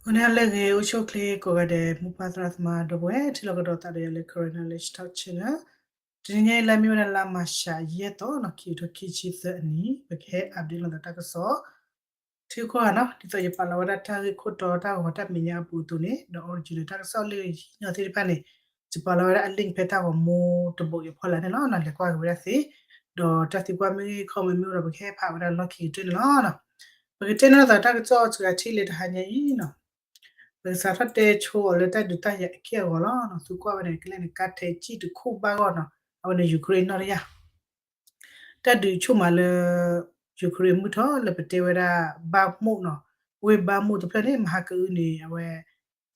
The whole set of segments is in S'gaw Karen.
ဂီၤနံၤဟါလၢအဂ့ၤ အိၣ်ဆူၣ်အိၣ်ချ့ကိးဂၤဒဲး မိၢ်ပၢ်သရၣ်သမါဒီပုၢ်ဝဲၢ် ထံၣ်လိာ်ကဒီးသးဒီးယၤလၢ Karen Knowledge Talk Channel. တနံၤညါအံၤ လၢအမ့ၢ်ဝဲဒၣ်လါမၤရှး ယဲၢ်သီနီၤ ခံကထိခံဆံသၢအနံၤ ပကဟဲ update လိာ်သးတၢ်ကစီၣ် ထံကီၢ်နီၤ ဒ်သိးယပာ်လီၤဝဲဒၣ်တၢ်ဂ့ၢ်ခိၣ်တီတၢ်ဂီၤတၢ်မဲာ်ညါအပူၤအသိးန့ၣ် ဒီး original တၢ်ကစီၣ်လၢယဟံးညီသ့ၣ်တဖၣ်န့ၣ် ယပာ်လီၤဝဲဒၣ်အ link ဖဲတၢ်ဂီၤမူတဘိအံၤအဖီလာ်န့ၣ်လီၤ. လဲၤကွၢ်က့ၤဝဲဒၣ်သ့ ဒီးတၢ်သံကွၢ်မ့ၢ်ဂ့ၤ comment မ့ၢ်အိၣ်ဒီး ပကဟဲဖးဝဲဒၣ်လီၢ်ခံကတၢၢ်န့ၣ်လီၤ. ပကတဲန့ၢ်သးတၢ်ကစီၣ်စှၤထံၣ်လၢတဟါညါအံၤနီၤ ပကစးထီၣ်တဲဆိအီၤလၢတၢ်ဒုးတၢ်ယၤအက့ၢ်အဂီၤလီၤ. သုကွၢ်ဝဲန့ၣ် ကျဲန့ၣ် ကါထဲးကံၣ်တခူၣ်ဘၣ်ဂီၢ်နီၤ အဝဲန့ၣ် Ukraine နီၣ်တယၢ် တၢ်ဒုးဆူၣ်မးလၢ Ukraine မုၢ်ထီၣ်လၢပတဲဝဲဒၣ် Bakhmut နီၤ ဝ့ၢ် Bakhmut တဖျၢၣ်န့ၣ် မဟါကအုန့ၣ် အဝဲ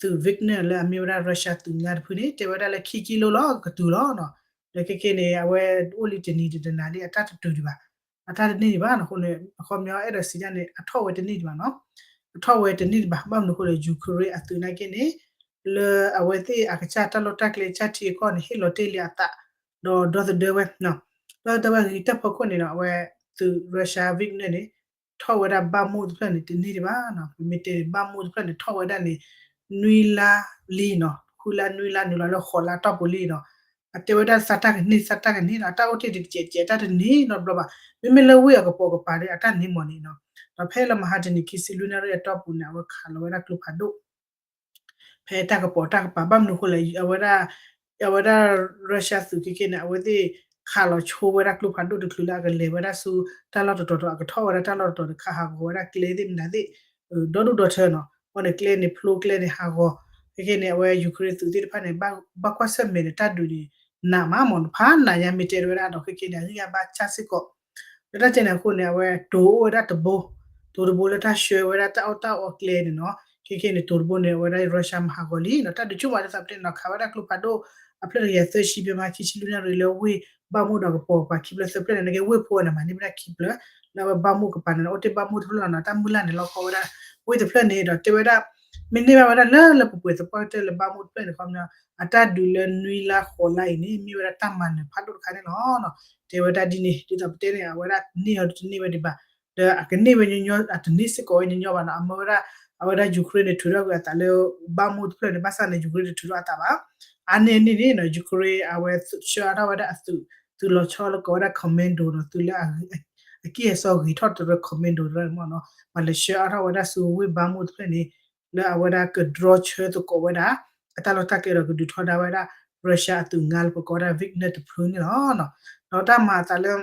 သုး Wagner လၢအမ့ၢ်ဝဲဒၣ် Russia သုးငါတဖုန့ၣ် တဲဝဲဒၣ်လၢခံကံၢ်လိလီၤ ကတုၤလီၤနီၤ. ဒီးခဲကနံၣ်န့ၣ် အဝဲအိၣ်လံတနံၤတနၤလံ အတၢ်တတုၤဒံးဘၣ် အတၢ်တန့ၢ်ဒံးဘၣ်နီၤ. အဃိန့ၣ် အခီပညီအဲၣ်ဒိးစံးဒ်န့ၣ် အထီၣ်ဝဲတန့ၢ်ဒံးဘၣ်နီၤ အထီၣ်ဝဲတန့ၢ်ဒံးဘၣ် ဘၣ်မနုၤအဃိလဲၣ် Ukraine အသုးနာ်က့န့ၣ် လၢအဝဲသ့ၣ်အကစၢ်တၢ်လီၢ်တၢ်ကျဲကစၢ်ထံအကီၢ်န့ၣ် ဟ့ၣ်လီၤတ့ၢ်လံအသး ဒီးဒီသဒၢဝဲ ဒီသဒၢဝဲအဂ့ၤ တၢ်ဖီခိၣ်န့ၣ်ဒီး အဝဲသုး Russia Wagner န့ၣ် ထီၣ်ဝဲဒၣ် Bakhmut တဖျၢၣ်န့ၣ် တန့ၢ်ဒံးဘၣ်နီၤ. ပမ့ၢ်တဲန့ၣ် Bakhmut တဖျၢၣ်န့ၣ် ထီၣ်ဝဲဒၣ်န့ၣ် နွံလါလံနီၤ ဃုလါနွံလါ နုာ်လီၤလၢဃိးလါတီၢ်ပူၤလံနီၤ. အတဲဝဲဒၣ်သးတၢ်ကန့ၢ် သးတၢ်ကန့ၢ်နီၤ အတၢ်အိၣ်တ့ၢ်တကဲးကဲး အတၢ်တန့ၢ်နီတဘျီဘၣ်. မ့မ့ၢ်လၢဝ့ၢ်အကပိာ်ကပၤဒီး အတၢ်န့ၢ်မးန့ၣ်နီၤ. ဒီးဖဲလၢမဟါတနံၤခံဆံလွံၢ်နၣ်ရံၣ်အတီၢ်ပူၤန့ၣ် အဝဲခးလီၤဝဲဒၣ်ကျိဖးဒိၣ် ဖဲတၢ်ကပိာ်တၢ်ကပၤ ဘၣ်မနုၤအဃိလဲၣ် အဝဲဒၣ် အဝဲဒၣ် Russia သုးခဲကနံၣ်န့ၣ် အဝဲသ့ၣ်ခးလီၤဆိဝဲဒၣ်ကျိဖးဒိၣ်တချုးလၢအကလဲၤဝဲဒၣ်ဆူ တၢ်လီၢ်တတီၤတီၤ အကထီၣ်ဝဲဒၣ်တၢ်လီၢ်တတီၤန့ၣ် ခးဟးဂီၤဝဲဒၣ်ကျဲသ့ၣ်မနုၤသ့ၣ် ဒီဒူၣ်ဒီထၢနီၤ. အဃိန့ၣ် ကျဲန့ၣ်ဖျိ ကျဲန့ၣ်ဟးဂီၤ ခဲကနံၣ်န့ၣ် အဝဲ Ukraine သုးသ့ၣ်တဖၣ်န့ၣ် ဘၣ်ကွၢ်ဆၢၣ်မဲာ်ဒီးတၢ်ဒုးန့ၣ် နးမးမးနီၤ ဖးနးညါမ့ၢ်တဲဝဲဒၣ်ဒီး ခဲကနံၣ်န့ၣ် အဂံၢ်အဘါဆါစ့ၢ်ကီး လၢတၢ်ကဲန့ၣ်အဃိန့ၣ် အဝဲတိၤအိၣ်ဝဲဒၣ်တဘိ တိၤတဘိလၢတၢ်ဆှၢဝဲဒၣ်တၢ်အီၣ်တၢ်အီကျဲန့ၣ်နီၤ. ခဲကနံၣ်န့ၣ် တိၤတဘိန့ၣ် အဝဲဒၣ် Russia မၤဟးဂီၤလံနီၤ တၢ်ဒုးဆူၣ်မးဒ်သိးပတဲန့ၣ်နီၤ ခးဝဲဒၣ်ကျိဖးဒိၣ် အဖျၢၣ်တကယၤသၢဆံ ဖဲမဟါခံဆံလွံၢ်နၣ်ရံၣ်လၢဝ့ၢ် Bakhmut ဒီးကပိာ်ကပၤခံဖျၢၣ်သၢဖျၢၣ်န့ၣ် နကဲဝ့ၢ်ဖိန့ၣ်မၤန့ၢ်ဝဲဒၣ်ခံဖျၢၣ် လၢအဝဲ Bakhmut ကပၤန့ၣ် အိၣ်တ့ၢ် Bakhmut တဖျၢၣ်လီၤနီၤ တၢ်မုၢ်လၢ်န့ၣ် လီၤကီဝဲဒၣ် ဝ့ၢ်တဖျၢၣ်န့ၣ်ဒီး တဲဝဲဒၣ် မ့ၢ်န့ၢ်ဘၣ်ဝဲဒၣ်လၢလၢပှဲၤပှဲၤသပှၢ်ကတၢၢ်လၢ Bakhmut တဖျၢၣ်န့ၣ် ခီပညီ အတၢ်ဒုးလၢနွံလါဃိးလါအံၤန့ၣ် မ့ၢ်ဝဲဒၣ်တၢ်မၤနၢၤဖးဒိၣ်တခါန့ၣ်လီၤ. တဲဝဲဒၣ်ဒ်န့ၣ် ဒ်သိးပတဲန့ၣ် အဝဲဒၣ်န့ၢ်အီၤတန့ၢ်ဝဲဒံးဘၣ် ဒီးအကန့ၢ်ဝဲညီညီ အတန့ၢ်စ့ၢ်ကီးဝဲညီညီဘၣ်နီၤ အမၢဝဲဒၣ် အဝဲဒၣ် Ukraine န့ၣ် ထုးထီၣ်ကွံာ်အသးလၢ Bakhmut တဖျၢၣ်န့ၣ် ဘၣ်ဆၣ်န့ၣ် Ukraine တထုးထီၣ်အသးဘၣ်. အါန့ၢ်အန့ၣ်န့ၣ်နီၤ Ukraine အဝဲဆှၢအါထီၣ်ဝဲဒၣ်အသုး သုးလီၤဆီလၢကိးဝဲဒၣ် commando နီၤ သုးလၢ အကံၢ်အစီဂ့ၤထီၣ်တရၢ commando တရၢန့ၣ်မ့ၢ်နီၤ ပှၤလဲၤဆှၢအါထီၣ်ဝဲဒၣ်ဆူဝ့ၢ် Bakhmut တဖျၢၣ်န့ၣ် လၢအဝဲဒၣ်ကဒြီဆၢသကိးဝဲဒၣ် အတၢ်လီၢ်တၢ်ကျဲဒီးကဒုးထီဒါဝဲဒၣ် Russia အသုးငါလၢပကိးဝဲဒၣ် Wagner တဖုန့ၣ်လီၤ. ဒီးတၢ်မၤအသးလၢ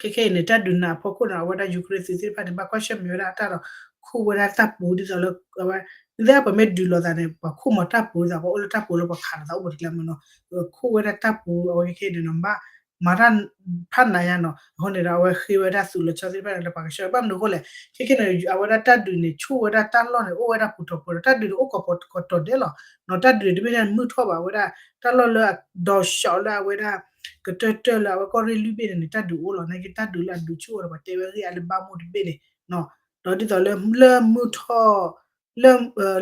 ခဲခဲအံၤန့ၣ် တၢ်ဒုးနးအဖီခိၣ်န့ၣ် အဝဲဒၣ် Ukraine သုးသ့ၣ်တဖၣ်န့ၣ် ဘၣ်ကွၢ်ဆၢၣ်မဲာ်ဝဲဒၣ်အတၢ်ဒီး ခူၣ်ဝဲဒၣ်တၢ်ပူၤဒ်သိးလၢ အဝဲ ဒ်သိးပမ့ၢ်ဒုးလိာ်သးန့ၣ် ပှၤခူၣ်မၤတၢ်ပူၤဒ်သိး ပှၤအိၣ်လၢတၢ်ပူၤလၢပှၤခးလိာ်သးအိၣ်ပူၤတကျဲမ့ၢ်နီၤ ခူၣ်ဝဲဒၣ်တၢ်ပူၤ အဝဲခဲခဲအံၤန့ၣ်နီၤ ဘၣ်မၤတၢ်ဖးနးညါနီၤ အဃိန့ၣ်ဒီး အဝဲဃ့ဝဲဒၣ်သုးလီၤဆီသ့ၣ်တဖၣ်န့ၣ် လၢပှၤကဆှၢ ဘၣ်မနုၤအဃိလဲၣ် ခဲခဲန့ၣ် အဝဲဒၣ်တၢ်ဒုးန့ၣ် ဆူၣ်ဝဲဒၣ်တၢ်လီၢ်န့ၣ် အိၣ်ဝဲဒၣ်ပူၤထီၣ်ပူၤဒီး တၢ်ဒုးန့ၣ်အိၣ်ကိးပူၤကိးတီၤဒဲးလီၤ. နီၤ တၢ်ဒုးတဘ့ၣ်န့ၣ် မုၢ်ထီၣ်ဘၣ်ဝဲဒၣ် တၢ်လီၢ်လၢအဒီးရှီလၢအဝဲဒၣ် ကတၢၢ်တၢၢ်လၢအဝဲကီၢ်ရ့ၣ်လွံၢ်ဘ့ၣ်န့ၣ်န့ၣ် တၢ်ဒုးအိၣ်လီၤ. နာ်က့တၢ်ဒုးလၢအဒုးဆူၣ်ဝဲဒီး ပှၤတဲဝဲအဂ့ၢ်အါလၢ Bakhmut တဘ့ၣ်န့ၣ် ဒီးဒ်သိးလၢ လၢမုၢ်ထီၣ် လၢ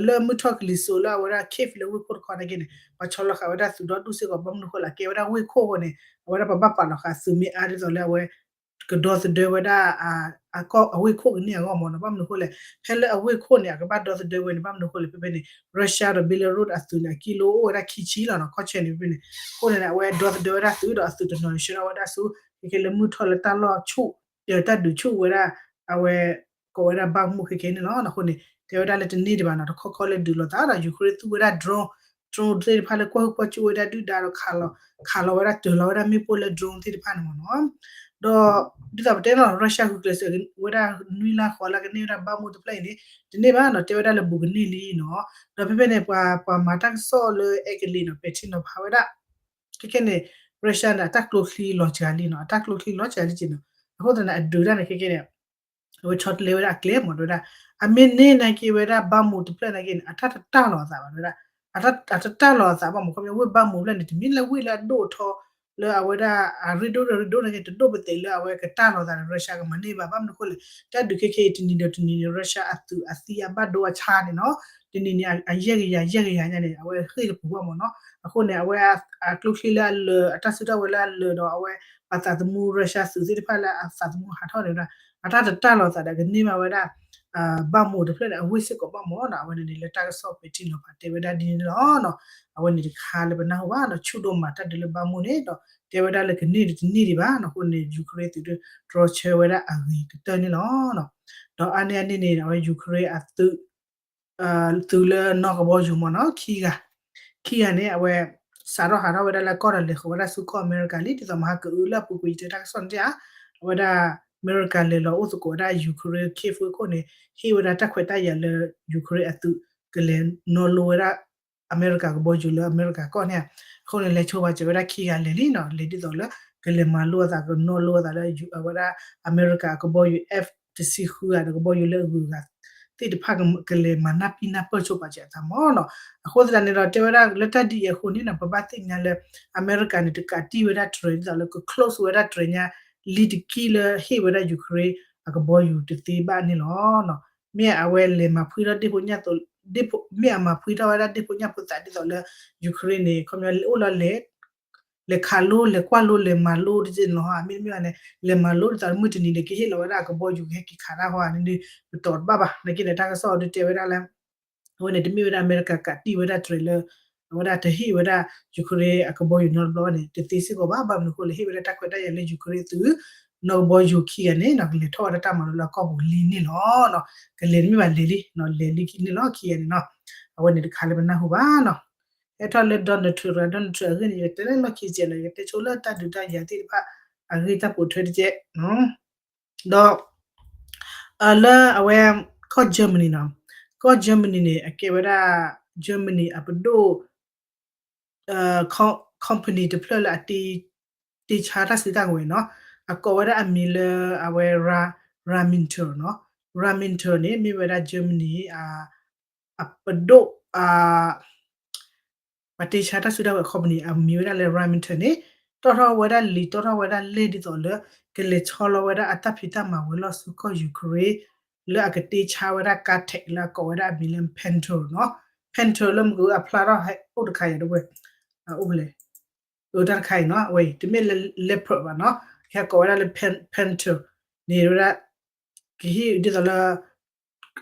လၢမုၢ်ထီၣ်ကလံၤစိးလၢအဝဲဒၣ် Kyiv လၢဝ့ၢ်ခိၣ်တခီနာ်က့န့ၣ် ပှၤဆီလီၤဃာ်ဝဲဒၣ်သုးဒီဒူၣ်စ့ၢ်ကီး ဘၣ်မနုၤအဃိလဲၣ် ကဲဝဲဒၣ်ဝ့ၢ်ခိၣ်အဃိန့ၣ် အဝဲဒၣ်ပှၤဘၣ်ပာ်လီၤဃာ်သုးမ့ၢ်အါဒ်သိးလၢအဝဲ ကဒီသဒၢဝဲဒၣ် အဝ့ၢ်ခိၣ်ကန့ၢ်အဂီၢ်မ့ၢ်နီၤ ဘၣ်မနုၤအဃိလဲၣ် ဖဲလၢအဝ့ၢ်ခိၣ်န့ၣ် အကဘၣ်ဒီသဒၢဝဲန့ၣ် ဘၣ်မနုၤအဃိလဲၣ် ဖဲဖဲန့ၣ် Russia ဒီး Belarus အသုးန့ၣ် အကံလိအိၣ်ဝဲဒၣ်ခံဆံလီၤနီၤ ခီဆၢန့ၣ်ဖဲဖဲန့ၣ် အဃိန့ၣ် အဝဲဒီသဒၢဝဲဒၣ်သုးဒီးအသုးတနီၤန့ၣ် ဆှၢထီၣ်ဝဲဒၣ်ဆူ ခဲခဲလၢမုၢ်ထီၣ်လၢတၢ်လီၢ်ဆူၣ် တၢ်ဒုးဆူၣ်ဝဲဒၣ် အဝဲ ကိးဝဲဒၣ် Bakhmut ခဲခဲန့ၣ်လီၤ. အဃိန့ၣ် တဲဝဲဒၣ်လၢတန့ၢ်ဒံးဘၣ်နီၤ တခီခီလၢဒုးလိာ်သးဒီး Ukraine သူဝဲဒၣ် drone drone သ့ၣ်တဖၣ်လၢကွၢ်ဟုၣ်ကွၢ်စူၣ်ဝဲဒၣ်ဒုၣ်ဒါဒီး ခးလီၤဝဲဒၣ်တၢၤလီၤဝဲဒၣ်မ့ၣ်ပိၢ်လၢ drone သ့ၣ်တဖၣ်န့ၣ်မ့ၢ်နီၤ ဒီး ဒ်သိးပတဲနီၤ Russia ဂုာ်ကျဲးစၢးဝဲဒၣ်နွံလါဃိးလါကန့ၢ်ဝဲဒၣ် Bakhmut တဖျၢၣ်အံၤန့ၣ် တန့ၢ်ဘၣ်နီၤ တဲဝဲဒၣ်လၢဘူးကန့ၢ်လံနီၤ ဒီးဖဲဖဲန့ၣ် ပှၤ ပှၤမၤတၢ်ကစီၣ်လၢအဲကလံးနီၤ ပဲာ်ထံနီၤဖးဝဲဒၣ် ခဲခဲန့ၣ် Russia န့ၣ် အတၢ်ကျိချံလီၤစှၤလံနီၤ အတၢ်ကျိချံလီၤစှၤလံက့နီၤ အဃိသတးန့ၣ် အဒုးတၢ်န့ၣ် ခဲခဲန့ၣ် အဝဲဆီတလဲဝဲဒၣ်အကျဲမ့ၢ်တဲဝဲဒၣ် အမ့ၢ်န့ၢ်နာ်က့ဝဲဒၣ် Bakhmut တဖျၢၣ်နာ်က့န့ၣ် အတၢ်တတၢ်လီၤအသးဘၣ်တဲဝဲဒၣ် အတၢ်တတၢ်လီၤအသးဘၣ်မ့ၢ်ခီပညီ ဝ့ၢ် Bakhmut တဖျၢၣ်န့ၣ် တမ့ၢ်လၢဝ့ၢ်လၢအဒိၣ်အထီ လၢအဝဲဒၣ် အရ့ဒိၣ်ရ့ဒိၣ်နာ်က့ တဒိၣ်ပသဲးလၢအဝဲကတၢ်လီၤသးဒီး Russia ကမၤန့ၢ်ဘၣ် ဘၣ်မနုၤအဃိလဲၣ် တၢ်ဒုးခဲခဲအံၤ တနံၤဒီးတနံၤန့ၣ် Russia အသုးအသံအဘၣ်ဒိအဆါန့ၣ်နီၤ တနံၤန့ၣ် အယဲၢ်ကယၤ ယဲၢ်ကယၤညါန့ၣ် အဝဲဃ့ၢ်တပူၤဘၣ်မ့ၢ်နီၤ အဃိန့ၣ် အဝဲ အကျိချံလၢအလၢာ် အတၢ်စုတၢ်ဝဲၤလၢအလၢာ်ဒီး အဝဲ အသးသမူ Russia သုးသ့ၣ်တဖၣ်လၢအသးသမူဟးထီၣ်န့ၣ်ဝဲဒၣ် အတၢ်တတၢ်လီၤသးဒီးကန့ၢ်ဘၣ်ဝဲဒၣ် ဘၣ်မူးတဖျၢၣ်န့ၣ် အဝ့ၢ်စ့ၢ်ကီးဘၣ်မူးနီၤ. အဝဲန့ၣ်န့ၣ် လၢတၢ်ကစီၣ်ပဲာ်ထံနီၤဖးတဲဝဲဒၣ်ဒ်န့ၣ်လီၤ. အဝဲန့ၣ်တခါလၢပနၢ်ဟူဘၣ်နီၤ, ဆူၣ်ဒိၣ်မးတၢ်ဒုးလၢဘၣ်မူးန့ၣ်ဒီး တဲဝဲဒၣ်လၢကန့ၢ်တန့ၢ်ဒံးဘၣ်နီၤ. အဃိန့ၣ် Ukraine သုးဒုးတြီဆၢဝဲဒၣ်အဂ့ၤကတၢၢ်န့ၣ်လီၤ. ဒီးအါန့ၢ်အန့ၣ်န့ၣ် အဝဲ Ukraine အသုး သုးလၢနီၢ်ကဘီယူၤမ့ၢ်နီၤ ခံဂၤ, ခံဂၤန့ၣ် အဝဲ စးထီၣ်ဟးထီၣ်ဝဲဒၣ်လၢကီၢ်ဒီးလဲၤဃီၤဝဲဒၣ်ဆူကီၢ်အမဲရကၤလံ. ဒ်သိးမဟါကအုလၢအပူၤကွံာ်ယတဲတၢ်ကစီၣ်န့ၣ်ဧါ, အဝဲဒၣ် အမဲရကၤလဲၤလီၤအိၣ်သကိးဝဲဒၣ် Ukraine Kyiv အခိၣ်န့ၣ် ဟ့ၣ်ဝဲဒၣ်တၢ်ခွဲးတၢ်ယာ်လၢ Ukraine အသုးကလဲၤနီၣ်လိဝဲဒၣ် အမဲရကၤကဘီယူၤလၢအမဲရကၤကီၢ်န့ၣ်ဧါ. အဃိန့ၣ် လဲၤဆိပာ်စၢၤဝဲဒၣ်ခံဂၤလဲၤလံနီၤ, လဲၤဒ်သိးလၢ ကလဲၤမၤလိအသး ကနီၣ်လိအသးလၢ အဝဲဒၣ်အမဲရကၤအကဘီယူၤ F တဆံဃုဂၤဒီးကဘီယူၤလၢအဂုၤအဂၤသ့ၣ်တဖၣ် ကလဲၤမၤနၢ်ပံၢ်နၢ်ပၢၢ်ဆိပာ်စၢၤအသးမ့ၢ်နီၤ. အဃိသတးန့ၣ်ဒီး တဲဝဲဒၣ်လၢတၢ်ဒ်အံၤအဃိန့ၣ်နီၤ ပဘၣ်သ့ၣ်ညါလၢ အမဲရကၤန့ၣ် တကးတံၢ်ဝဲဒၣ်တြဲၤဒ်သိးလၢက close ဝဲဒၣ်တြဲၤညါ လံတကံၢ်လၢဟ့ၣ်ဝဲဒၣ် Ukraine အကဘီယူၤတသ့ဘၣ်န့ၣ်လီၤ. မ့ၢ်အဝဲလဲၤမၤဖှံထီၣ်ဒ့ၣ်ဖိညၣ်ဖိ, မ့ၢ်အမၤဖှံထီၣ်ဝဲဒၣ်ဒ့ၣ်ဖိညၣ်ဖိသးဒ်သိးလၢ Ukraine န့ၣ် ခီပညီအိၣ်လီၤလဲၤ လဲၤခးလိ လဲၤကွၢ်လိ လဲၤမၤလိတက့ၢ်န့ၣ်လီၤ. မ့တမ့ၢ်ဘၣ်န့ၣ် လဲၤမၤလိဒ်သိးလၢမုၢ်တနံၤဒီးကဟ့ၣ်လီၤဝဲဒၣ်အကဘီယူၤကဟဲက့ၤခးတၢ်ဟီဧါန့ၣ် ပတီၤတဘၣ်ဘၣ်. နာ်က့န့ၣ် တၢ်ကစီၣ်အီၤဒုးတဲဝဲဒၣ်လၢ အဝဲန့ၣ် တမ့ၢ်ဝဲဒၣ်အမဲရကၤကးတံၢ်ဝဲဒၣ်တြဲၤလၢ အဝဲဒၣ်တဟ့ၣ်ဝဲဒၣ် Ukraine အကဘီယူၤနီတဘျီဘၣ်န့ၣ် တသ့စ့ၢ်ကီးဘၣ်. ဘၣ်မနုၤအဃိလဲၣ် ဟ့ၣ်ဝဲဒၣ်တၢ်ခွဲးတၢ်ယာ်လၢ Ukraine သုး နီၢ်ကဘီယူၤခံဂၤန့ၣ်နီၤ ကလဲၤထီၣ်ဝဲဒၣ်တၢ်မၤလိလၢအကီၢ်ပူၤလံန့ၣ်လီၤ. ကလဲၤတမ့ၢ်ဘၣ်လဲၤလံ, လဲၤလံန့ၣ်လီၤ ခံဂၤန့ၣ်နီၤ. အဝဲန့ၣ်တခါလၢပနၢ်ဟူဘၣ်နီၤ. ဟဲထီၣ်လၢ Donald Trump ရၢ Donald Trump အဂ့ၢ်န့ၣ် ယတဲလၢလီၢ်ခံစဲးနီၤ ယကတဲဆိလၢတၢ်ဒုးတၢ်ယၤသ့ၣ်တဖၣ် အဂ့ၢ်တၢ်ပိာ်ထွဲတကဲး ဒီး လၢအဝဲ ကီၢ် Germany နီၤ, ကီၢ် Germany န့ၣ် အကဲဝဲဒၣ် Germany အပဒိၣ် company တဖျၢၣ်လၢအတ့ဆါတၢ်စုတၢ်ကဝဲၤနီၤ, အကိးဝဲဒၣ်အမံၤလၢအဝဲ Rheinmetall နီၤ, Rheinmetall န့ၣ် မ့ၢ်ဝဲဒၣ် Germany အပဒိၣ် ပှၤတ့ဆါတၢ်စုတၢ်ကဝဲၤ company အမံၤဝဲဒၣ်လၢ Rheinmetall န့ၣ် တီၣ်ထီၣ်ဝဲဒၣ်လံာ် တီၣ်ထီၣ်ဝဲဒၣ်လဲၢ်ဒ်သိးလၢ ကလဲၤဆီလီၤဝဲဒၣ်အတၢ်ဖံးတၢ်မၤဝဲၤလီၢ်ဆူကီၢ် Ukraine လၢအကတ့ဆါဝဲဒၣ်ကါ tank လၢအကိးဝဲဒၣ်အမံၤလၢ Pantsir နီၤ, Pantsir လၢမုၢ်ကအိၣ်အဖျါထီၣ်ဟဲအိၣ်တခါယၤဒ်ဝဲ အိၣ်ဖဲလဲၣ် အတၢ်တခါအံၤနီၤ အဝဲအံၤ တမ့ၢ်လၢ Leopard ဘၣ်နီၤ, ကဟဲကိးဝဲဒၣ်လၢ Pantsir န့ၣ်ဝဲဒၣ် ကဟ့ၣ်ဒ်သိးလၢ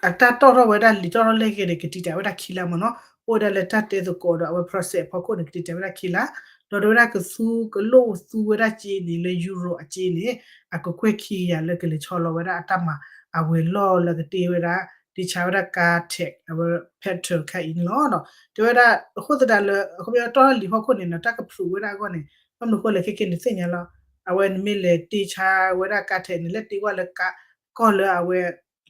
အတၢ်တီၣ်ထီၣ်ဝဲဒၣ်လံာ်တီၣ်ထီၣ်လဲၢ်ကဲန့ၣ် ကတံာ်တာ်ဝဲဒၣ်ခံလါမ့ၢ်နီၤ, အိၣ်ဝဲဒၣ်လၢတၢ်တဲသကိးဒီးအဝဲ process အဖီခိၣ်န့ၣ် ကတံာ်တာ်ဝဲဒၣ်ခံလါ, ဒီးတဲဝဲဒၣ်ကသူကလိၣ်သူဝဲဒၣ်စ့န့ၣ် လၢ Euro အစ့န့ၣ် အကကွဲၢ်ခံကယၤလၢကလဲၤဆီလီၤဝဲဒၣ်အတၢ်မၤအဝဲၤလီၢ်လၢကတ့ဝဲဒၣ် တ့ဆါဝဲဒၣ်ကါ tank အဝဲ Pantsir ခါအံၤန့ၣ်လီၤ. တဲဝဲဒၣ် အဃိသတးလၢ အခီပညီတီၣ်ထီၣ်လံာ်ဖီခိၣ်န့ၣ်နီၤ တၢ်ကဖျူးဝဲဒၣ်အဂီၢ်န့ၣ် ဘၣ်မနုၤအဃိလဲၣ်ခဲကဲန့ၣ်သ့ၣ်ညါလီၤ, အဝဲနမ့ၢ်လဲၤတ့ဆါဝဲဒၣ်ကါ tank န့ၣ် လဲၤတ့ဝဲလၢကါ ကီၢ်လၢအဝဲ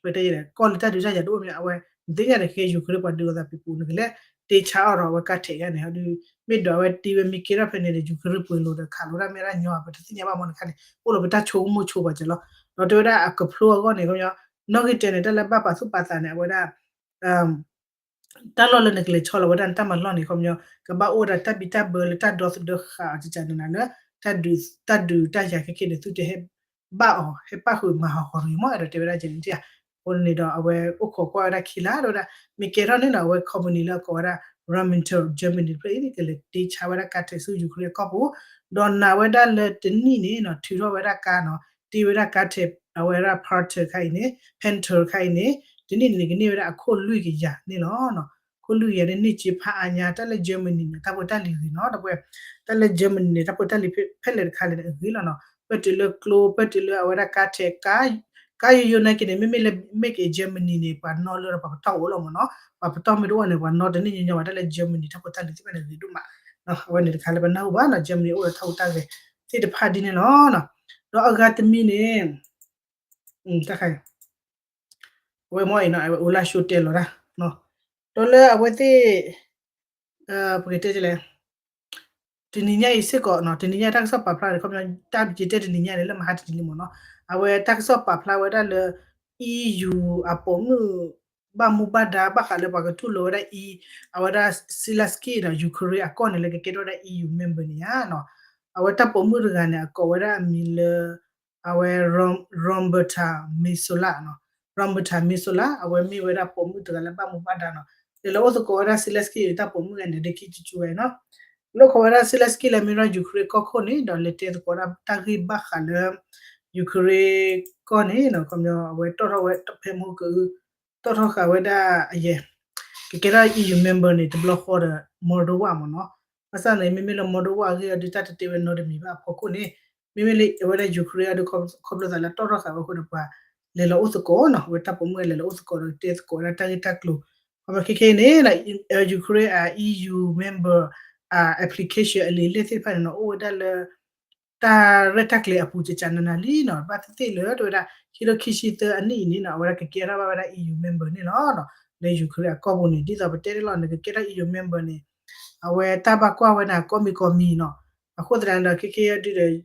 ပတဲလဲၣ် ကီၢ်လၢတၢ်ဒုးတၢ်ယၤတအိၣ်မ့ၢ် အဝဲ နသ့ၣ်ညါဒီးခဲ Ukraine ပှၤဒုးလိာ်သးပူၤပူၤ နကလဲၤတ့ဆါအီၤဒီးအဝဲကါ tank ဂၤန့ၣ် ဒုး မ့ၢ်ဒီးအဝဲတ့ဝဲမ့ၢ်ကဲထီၣ်ဖဲန့ၣ်ဒီး Ukraine ပှဲၤလိာ်ဒီးခးလိာ်တၢ်မ့ၢ်ဒၣ်ညီ ပတသ့ၣ်ညါဘၣ်မ့ၢ်တခါန့ၣ် အိၣ်လီၤပတၢ်ဆိကမိၣ်ဆိပာ်စၢၤလီၤ. ဒီးတဲဝဲဒၣ်အကဖျိအဂီၢ်န့ၣ် ခီပညီ နီၣ်ဂံၢ်တဲန့ၣ် တၢ်လၢဘၣ်ပာ်သူၣ်ပာ်သးန့ၣ် အဝဲဒၣ် တၢ်လီၢ်လၢနကလဲၤဆီလီၤဝဲဒၣ်နတၢ်မၤလီၢ်န့ၣ် ခီပညီ ကဘၣ်အိၣ်ဝဲဒၣ်တၢ်ဘံၣ်တၢ်ဘၢလၢတၢ်ဒီသဒၢဃာ်အီၤ ကကနၤနၤလၢ တၢ်ဒုးတၢ်ယၤခဲကဲန့ၣ် သုတဟဲဘၣ်အီၤ ဟဲပၣ်ဃုာ်မၤဟးဂီၤတဂ့ၤမ့ၢ် အဲၣ်ဒိးတဲဝဲဒၣ်ကဲန့ၣ်ဧါ. အဃိန့ၣ်ဒီး အဝဲအိၣ်ခိးကွၢ်ဝဲဒၣ်ခံလါ တဲဝဲဒၣ် မ့ၢ်ကဲထီၣ်န့ၣ်ဒီး အဝဲ company လၢအကိးဝဲဒၣ် Rheinmetall Germany တဖျၢၣ်အံၤ ကလဲၤတ့ဆါဝဲဒၣ်ကါ tank ဆူ Ukraine အကီၢ်ပူၤ ဒီးနာ်ဝဲဒၣ်လၢတနံၣ်န့ၣ်နီၤ ထုးထီၣ်ဝဲဒၣ်ကါနီၤ တ့ဝဲဒၣ်ကါ tank အဝဲဒၣ် Pantsir ခါအံၤန့ၣ် Pantsir ခါအံၤန့ၣ် တနံၣ်န့ၣ် ကန့ၢ်ဝဲဒၣ်အခိၣ်လွံၢ်ကယၤန့ၣ်လီၤ. ခိၣ်လွံၢ်ကယၤန့ၣ် န့ၢ်စ့ဖးအါညါ တၢ်လၢ Germany န့ၣ် တၢ်ဖိတၢ်လံၤဂ့ၤနီၤ တပှဲၤ တၢ်လၢ Germany န့ၣ် တၢ်ဖိတၢ်လံၤဖဲလဲၣ်တခါလဲၣ်န့ၣ် အဂ့ၤလီၤနီၤ ပၢၢ်တုၤလၢကျိ ပၢၢ်တုၤလၢအဝဲဒၣ်ကါ tank ကါ ကါယိယိနာ်က့န့ၣ် မ့မ့ၢ်လၢ make in Germany န့ၣ် ပှၤနီၣ်လၢပှၤပတီၢ်အိၣ်လီၤမ့ၢ်နီၤ ပှၤပတီၢ်မ့ၢ်တအိၣ်န့ၣ် ပှၤနီၣ်တန့ၢ်ညီညီဘၣ် တၢ်လၢ Germany တၢ်ဖိတၢ်လံၤသ့ၣ်တဖၣ်န့ၣ် ဂ့ၤဒိၣ်မး အဝဲန့ၣ်တခါလၢပနၢ်ဟူဘၣ်နီၤ Germany အိၣ်ဒီးတၢ်ဖိတၢ်လံၤသ့ၣ်တဖၣ်ဒ်န့ၣ်လီၤ. ဒီးအဂၤတမံၤန့ၣ် တၢ်ခါ အဝဲမ့ၢ်အံၤနီၤ အဝဲ Olaf Scholz တဲလီၤတၢ် ဒီးလၢအဝဲသ့ၣ် ပကတဲလဲၣ် တနံၤညါအံၤစ့ၢ်ကီးနီၤ တနံၤညါတၢ်ကစီၣ်ပာ်ဖျါန့ၣ် ခီပညီ တၢ်ယတဲတနံၤညါန့ၣ် လၢမဟါတနံၤန့ၣ်မ့ၢ်နီၤ အဝဲတၢ်ကစီၣ်ပာ်ဖျါဝဲဒၣ်လၢ EU အပိာ်မုၣ် ဘၣ်မူဘၣ်ဒါ ဘၣ်ဃးလၢပှၤကတူၢ်လိာ်ဝဲဒၣ် အဝဲဒၣ် Zelenskyy နီၤ Ukraine အကီၢ်န့ၣ် လၢကကဲထီၣ်ဝဲဒၣ် EU member န့ၣ်ဧါနီၤ အဝဲတၢ်ပိာ်မုၣ်တဂၤန့ၣ် အကိးဝဲဒၣ်အမံၤလၢ အဝဲ Roberta Metsola နီၤ Roberta Metsola အဝဲမ့ၢ်ဝဲဒၣ်ပိာ်မုၣ်တဂၤလၢဘၣ်မူဘၣ်ဒါနီၤ လဲၤလၢအိၣ်သကိးဝဲဒၣ် Zelenskyy တၢ်ပိာ်မုၣ်ဂၤန့ၣ် ဒ်ခံကကဝဲနီၤ လိၣ်ခိးဝဲဒၣ် Zelenskyy လၢမ့ၢ်ဝဲဒၣ် Ukraine ကီၢ်ခိၣ်န့ၣ် ဒီးလဲၤတဲသကိးဝဲဒၣ်တၢ်ဂ့ၢ်ဘၣ်ဃးလၢ Ukraine ကီၢ်န့ၣ် ခီပညီ အဝဲတီၣ်ထီၣ်ဝဲဖဲမဟါကအု တီၣ်ထီၣ်ဃာ်ဝဲဒၣ်အယဲၢ် ကကဲထီၣ် E U member န့ၣ် တဘျီဃီဒီး Moldova မ့ၢ်နီၤ. ဘၣ်ဆၣ်န့ၣ် မ့မ့ၢ်လၢ Moldova အဂ့ၢ်အဒုး တၢ်တတဲဝဲနီတမံၤဘၣ်အဖီခိၣ်န့ၣ် မ့မ့ၢ်လၢအဝဲဒၣ် Ukraine အဒုး ခီဖျိသးလၢတီၣ်ထီၣ်ဃာ်ဝဲအဃိန့ၣ် ပှၤလဲၤလီၤအိၣ်သကိးနီၤ, အဝဲတၢ်ပိာ်မုၣ်လဲၤလီၤအိၣ်သကိးဒီးတဲသကိးဝဲဒၣ်တၢ်ဂ့ၢ်တၢ်ကျိၤ, ခီဖျိခဲခဲအံၤန့ၣ် Ukraine အ E U member application အလံာ်လဲၢ်သ့ၣ်တဖၣ်န့ၣ်နီၤ အိၣ်ဝဲဒၣ်လၢ တၢ်ရဲၣ်တၢ်ကျဲၤအပူၤ ကကနနၤလံနီၤ, ဘၣ်သ့ၣ်သ့ၣ်လၢတဝဲဒၣ် ခံထိခံဆံသၢအနံၣ်အံၤန့ၣ်နီၤ အဝဲဒၣ်ကကဲထီၣ်ဘၣ်ဝဲဒၣ် E U member န့ၣ်လီၤ. လၢ Ukraine အကီၢ်ပူၤန့ၣ် ဒ်သိးပတဲန့ၣ်လီၤ နကကဲထီၣ် E U member န့ၣ် အဝဲတၢ်ဘၣ်ကွၢ်ဝဲန့ၣ် ကိးမံၤကိးမံၤနီၤ, အဃိသတးန့ၣ်ဒီး ခဲခဲအံၤဒုးဒီး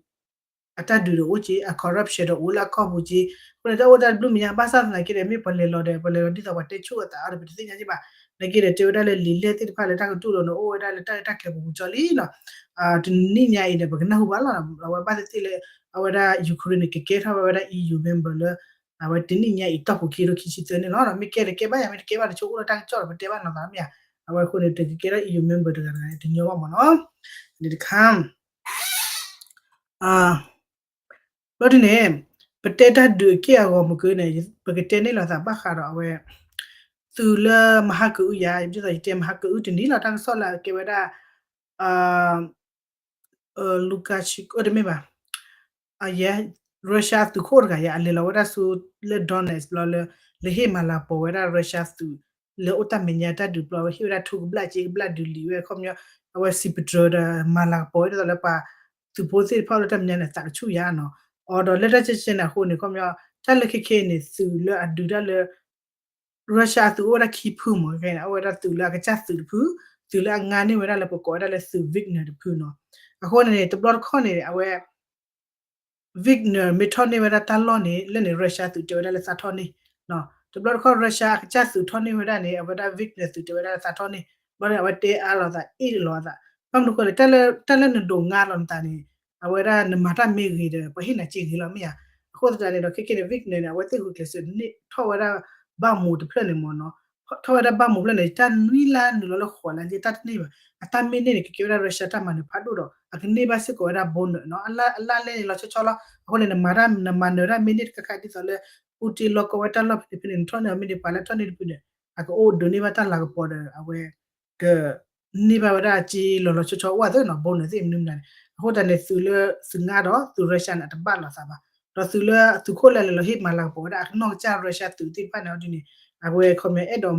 အတၢ်ဒုးဒီးအိၣ်က့ၤ အ corruption ဒီးအိၣ်လၢအကီၢ်ပူၤက့ၤ, အဃိန့ၣ် တၢ်အိၣ်တၢ်ဘျုးမ့ၢ်ညါ ဘၣ်ဆၣ်သနာ်က့ဒီး မ့ၢ်ပှၤလဲၤလီၤဒီး ပှၤလဲၤလီၤဒ်သိးပှၤတဲဆူၣ်အသးအီၤဒီး ပတသ့ၣ်ညါက့ၤဘၣ်, နာ်က့ဒီး တဲဝဲဒၣ်လၢလံာ်လဲၢ်သ့ၣ်တဖၣ်လၢတၢ်ကတူၢ်လိာ်န့ၣ် အိၣ်ဝဲဒၣ်လၢတၢ်ရဲၣ်တၢ်ကျဲၤပူၤကကီလံနီၤ, တနံၣ်ညါအံၤဒီး ပကနၢ်ဟူဘၣ်လီၤ, အဝဲဘၣ်သ့ၣ်သ့ၣ်လၢ အဝဲဒၣ် Ukraine န့ၣ် ကကဲထီၣ်ဘၣ်ဝဲဒၣ် E U member လၢ အဝဲတနံၣ်ညါအံၤတီၢ်ပူၤခံထိခံဆံသၢန့ၣ်လီၤ. မ့ၢ်ကဲဒီးကဲဘၣ်ယၤ မ့ၢ်တကဲဘၣ်တဆိကမိၣ်လၢတၢ်ကစီၣ်ဒီး ပတဲဘၣ်နီၤသးမ့ၢ်ဧါ, အဝဲအဃိန့ၣ် တကကဲထီၣ် E U member တဂၤတဂၤန့ၣ် တညီဘၣ်မ့ၢ်နီၤ, န့ၣ်တခါ ဘျီဒ်န့ၣ် ပတဲတၢ်ဒုးအက့ၢ်အဂီၤမ့ၢ်က့န့ၣ် ပကတဲန့ၢ်လီၤသးဘၣ်ဃးဒီးအဝဲ သုးလၢမဟါကအုယၤ ဒ်သိးယတဲမဟါကအုတနံၤလီၤ တၢ်ကစီၣ်လၢအကဲဝဲဒၣ် Lukashenko တမ့ၢ်ဘၣ် အယဲ Russia သုးခိၣ်တဂၤယၤ အလဲၤလီၤဝဲဒၣ်ဆူလၢ Donetsk ဘျီလၢ လဲၤဟ့ၣ်မၤလၤကပီၤဝဲဒၣ် Russia သုး လၢအိၣ်တၢ်မဲာ်ညါတၢ်ဒုးဘျီ အဝဲဟ့ၣ်ဝဲဒၣ်ထူကဘျၣ်စ့ကဘျၣ်ဒုးလံာ်ဝဲ ခီပညီ အဝဲစံးပတြၢၤဒီးမၤလၤကပီၤဝဲဒၣ်လၢပှၤသုးဖိသ့ၣ်တဖၣ်လၢတၢ်မဲာ်ညါန့ၣ် သးကဆူၣ်ယၤနီၤ, အီၤဒီးလၢတၢ်ကဲကဲန့ၣ်အဃိန့ၣ် ခီပညီ တၢ်လၢခဲခဲအံၤန့ၣ် သုးလၢအဒုးတၢ်လၢ Russia အသုးအိၣ်ဝဲဒၣ်ခံဖုမ့ၢ်ဂ့ၤန့ၣ် အိၣ်ဝဲဒၣ်သုးလၢအကစၢ်သုးတဖု, သုးလၢအငါန့ၢ်ဝဲဒၣ်လၢပကိးဝဲဒၣ်လၢသုး Wagner တဖုနီၤ, အဃိန့ၣ်န့ၣ် တဘျီတခီၣ်န့ၣ် အဝဲ Wagner မ့ၢ်ထီၣ်န့ၢ်ဝဲဒၣ်တၢ်လီၢ်န့ၣ် လၢန့ၣ် Russia သုးတဲဝဲဒၣ်လၢသးထီၣ်န့ၢ်, တဘျီတခီၣ် Russia အကစၢ်သုးထီၣ်န့ၢ်ဝဲဒၣ်န့ၣ် အဝဲဒၣ် Wagner သုးတဲဝဲဒၣ်လၢသးထီ၁ၣ်န့ၢ်, ဘျီန့ၣ် အဝဲတဲအါလိာ်သး အ့ၣ်လိာ်သး, ဘၣ်မနုၤအဃိလဲၣ် တၢ်လၢနဒိးငါလိာ်နသးန့ၣ် အဝဲဒၣ်နမၤတၢ်မ့ၢ်ဂ့ၤဒီး ပှၤဟ့ၣ်နၤစ့ဂ့ၤလီၤမ့ၢ်ဧါ, အဃိသတးန့ၣ်ဒီး ခဲခဲန့ၣ် Wagner န့ၣ် အဝဲသ့ၣ်ဂုာ်ကျဲးစၢးန့ၢ်ထီၣ်ဝဲဒၣ် ဘၣ်မူးတဖျၢၣ်န့ၣ်မ့ၢ်နီၤ, ထီၣ်ဝဲဒၣ်ဘၣ်မူးဖျၢၣ်န့ၣ် တၢ်နွံလါနုာ်လီၤလၢဃိးလါ တၢ်တန့ၢ်ဘၣ်, အတၢ်မ့ၢ်န့ၢ်န့ၣ် ကကဲဝဲဒၣ် Russia တၢ်မၤနၢၤဖးဒိၣ်ဒီး အကန့ၢ်ဘၣ်စ့ၢ်ကီးဝဲဒၣ် bonus နီၤ, အလါလဲန့ၣ်လီၤဆီဆီလီၤ, အဃိန့ၣ် နမၤတၢ်နမၤနၢၤတၢ်မ့ၢ်န့ၢ်တခါခါဒ်သိးလၢ Putin လီၢ်ကီဝဲတၢ်လီၢ်ဖဲန့ၣ်ဖဲန့ၣ် နထီၣ်န့ၢ်အီၤမ့ၢ်န့ၢ်ပှၤလၢထီၣ်န့ၢ်တဖုန့ၣ် အကအိၣ်ဒိးန့ၢ်ဘၣ်တၢ်လၤကပီၤဒီး အဝဲ က န့ၢ်ဘၣ်ဝဲဒၣ်စ့လီၤလီၤဆီဆီအိၣ်အသိးနီၤ, bonus သ့ၣ်မနုၤမနုၤန့ၣ်, အဃိသတးန့ၣ် သုးလၢသုးငါဒီးသုး Russia န့ၣ် အတဘၣ်လိာ်သးဘၣ်, ဒီးသုးလၢသုးခိၣ်လၢလဲၤလီၤဟ့ၣ်မၤလၤကပီၤဝဲဒၣ်အနီၢ်ကစၢ် Russia သုးသ့ၣ်တဖၣ်န့ၣ် အီၤဒ်န့ၣ် အဝဲခီပညီအဲၣ်ဒိး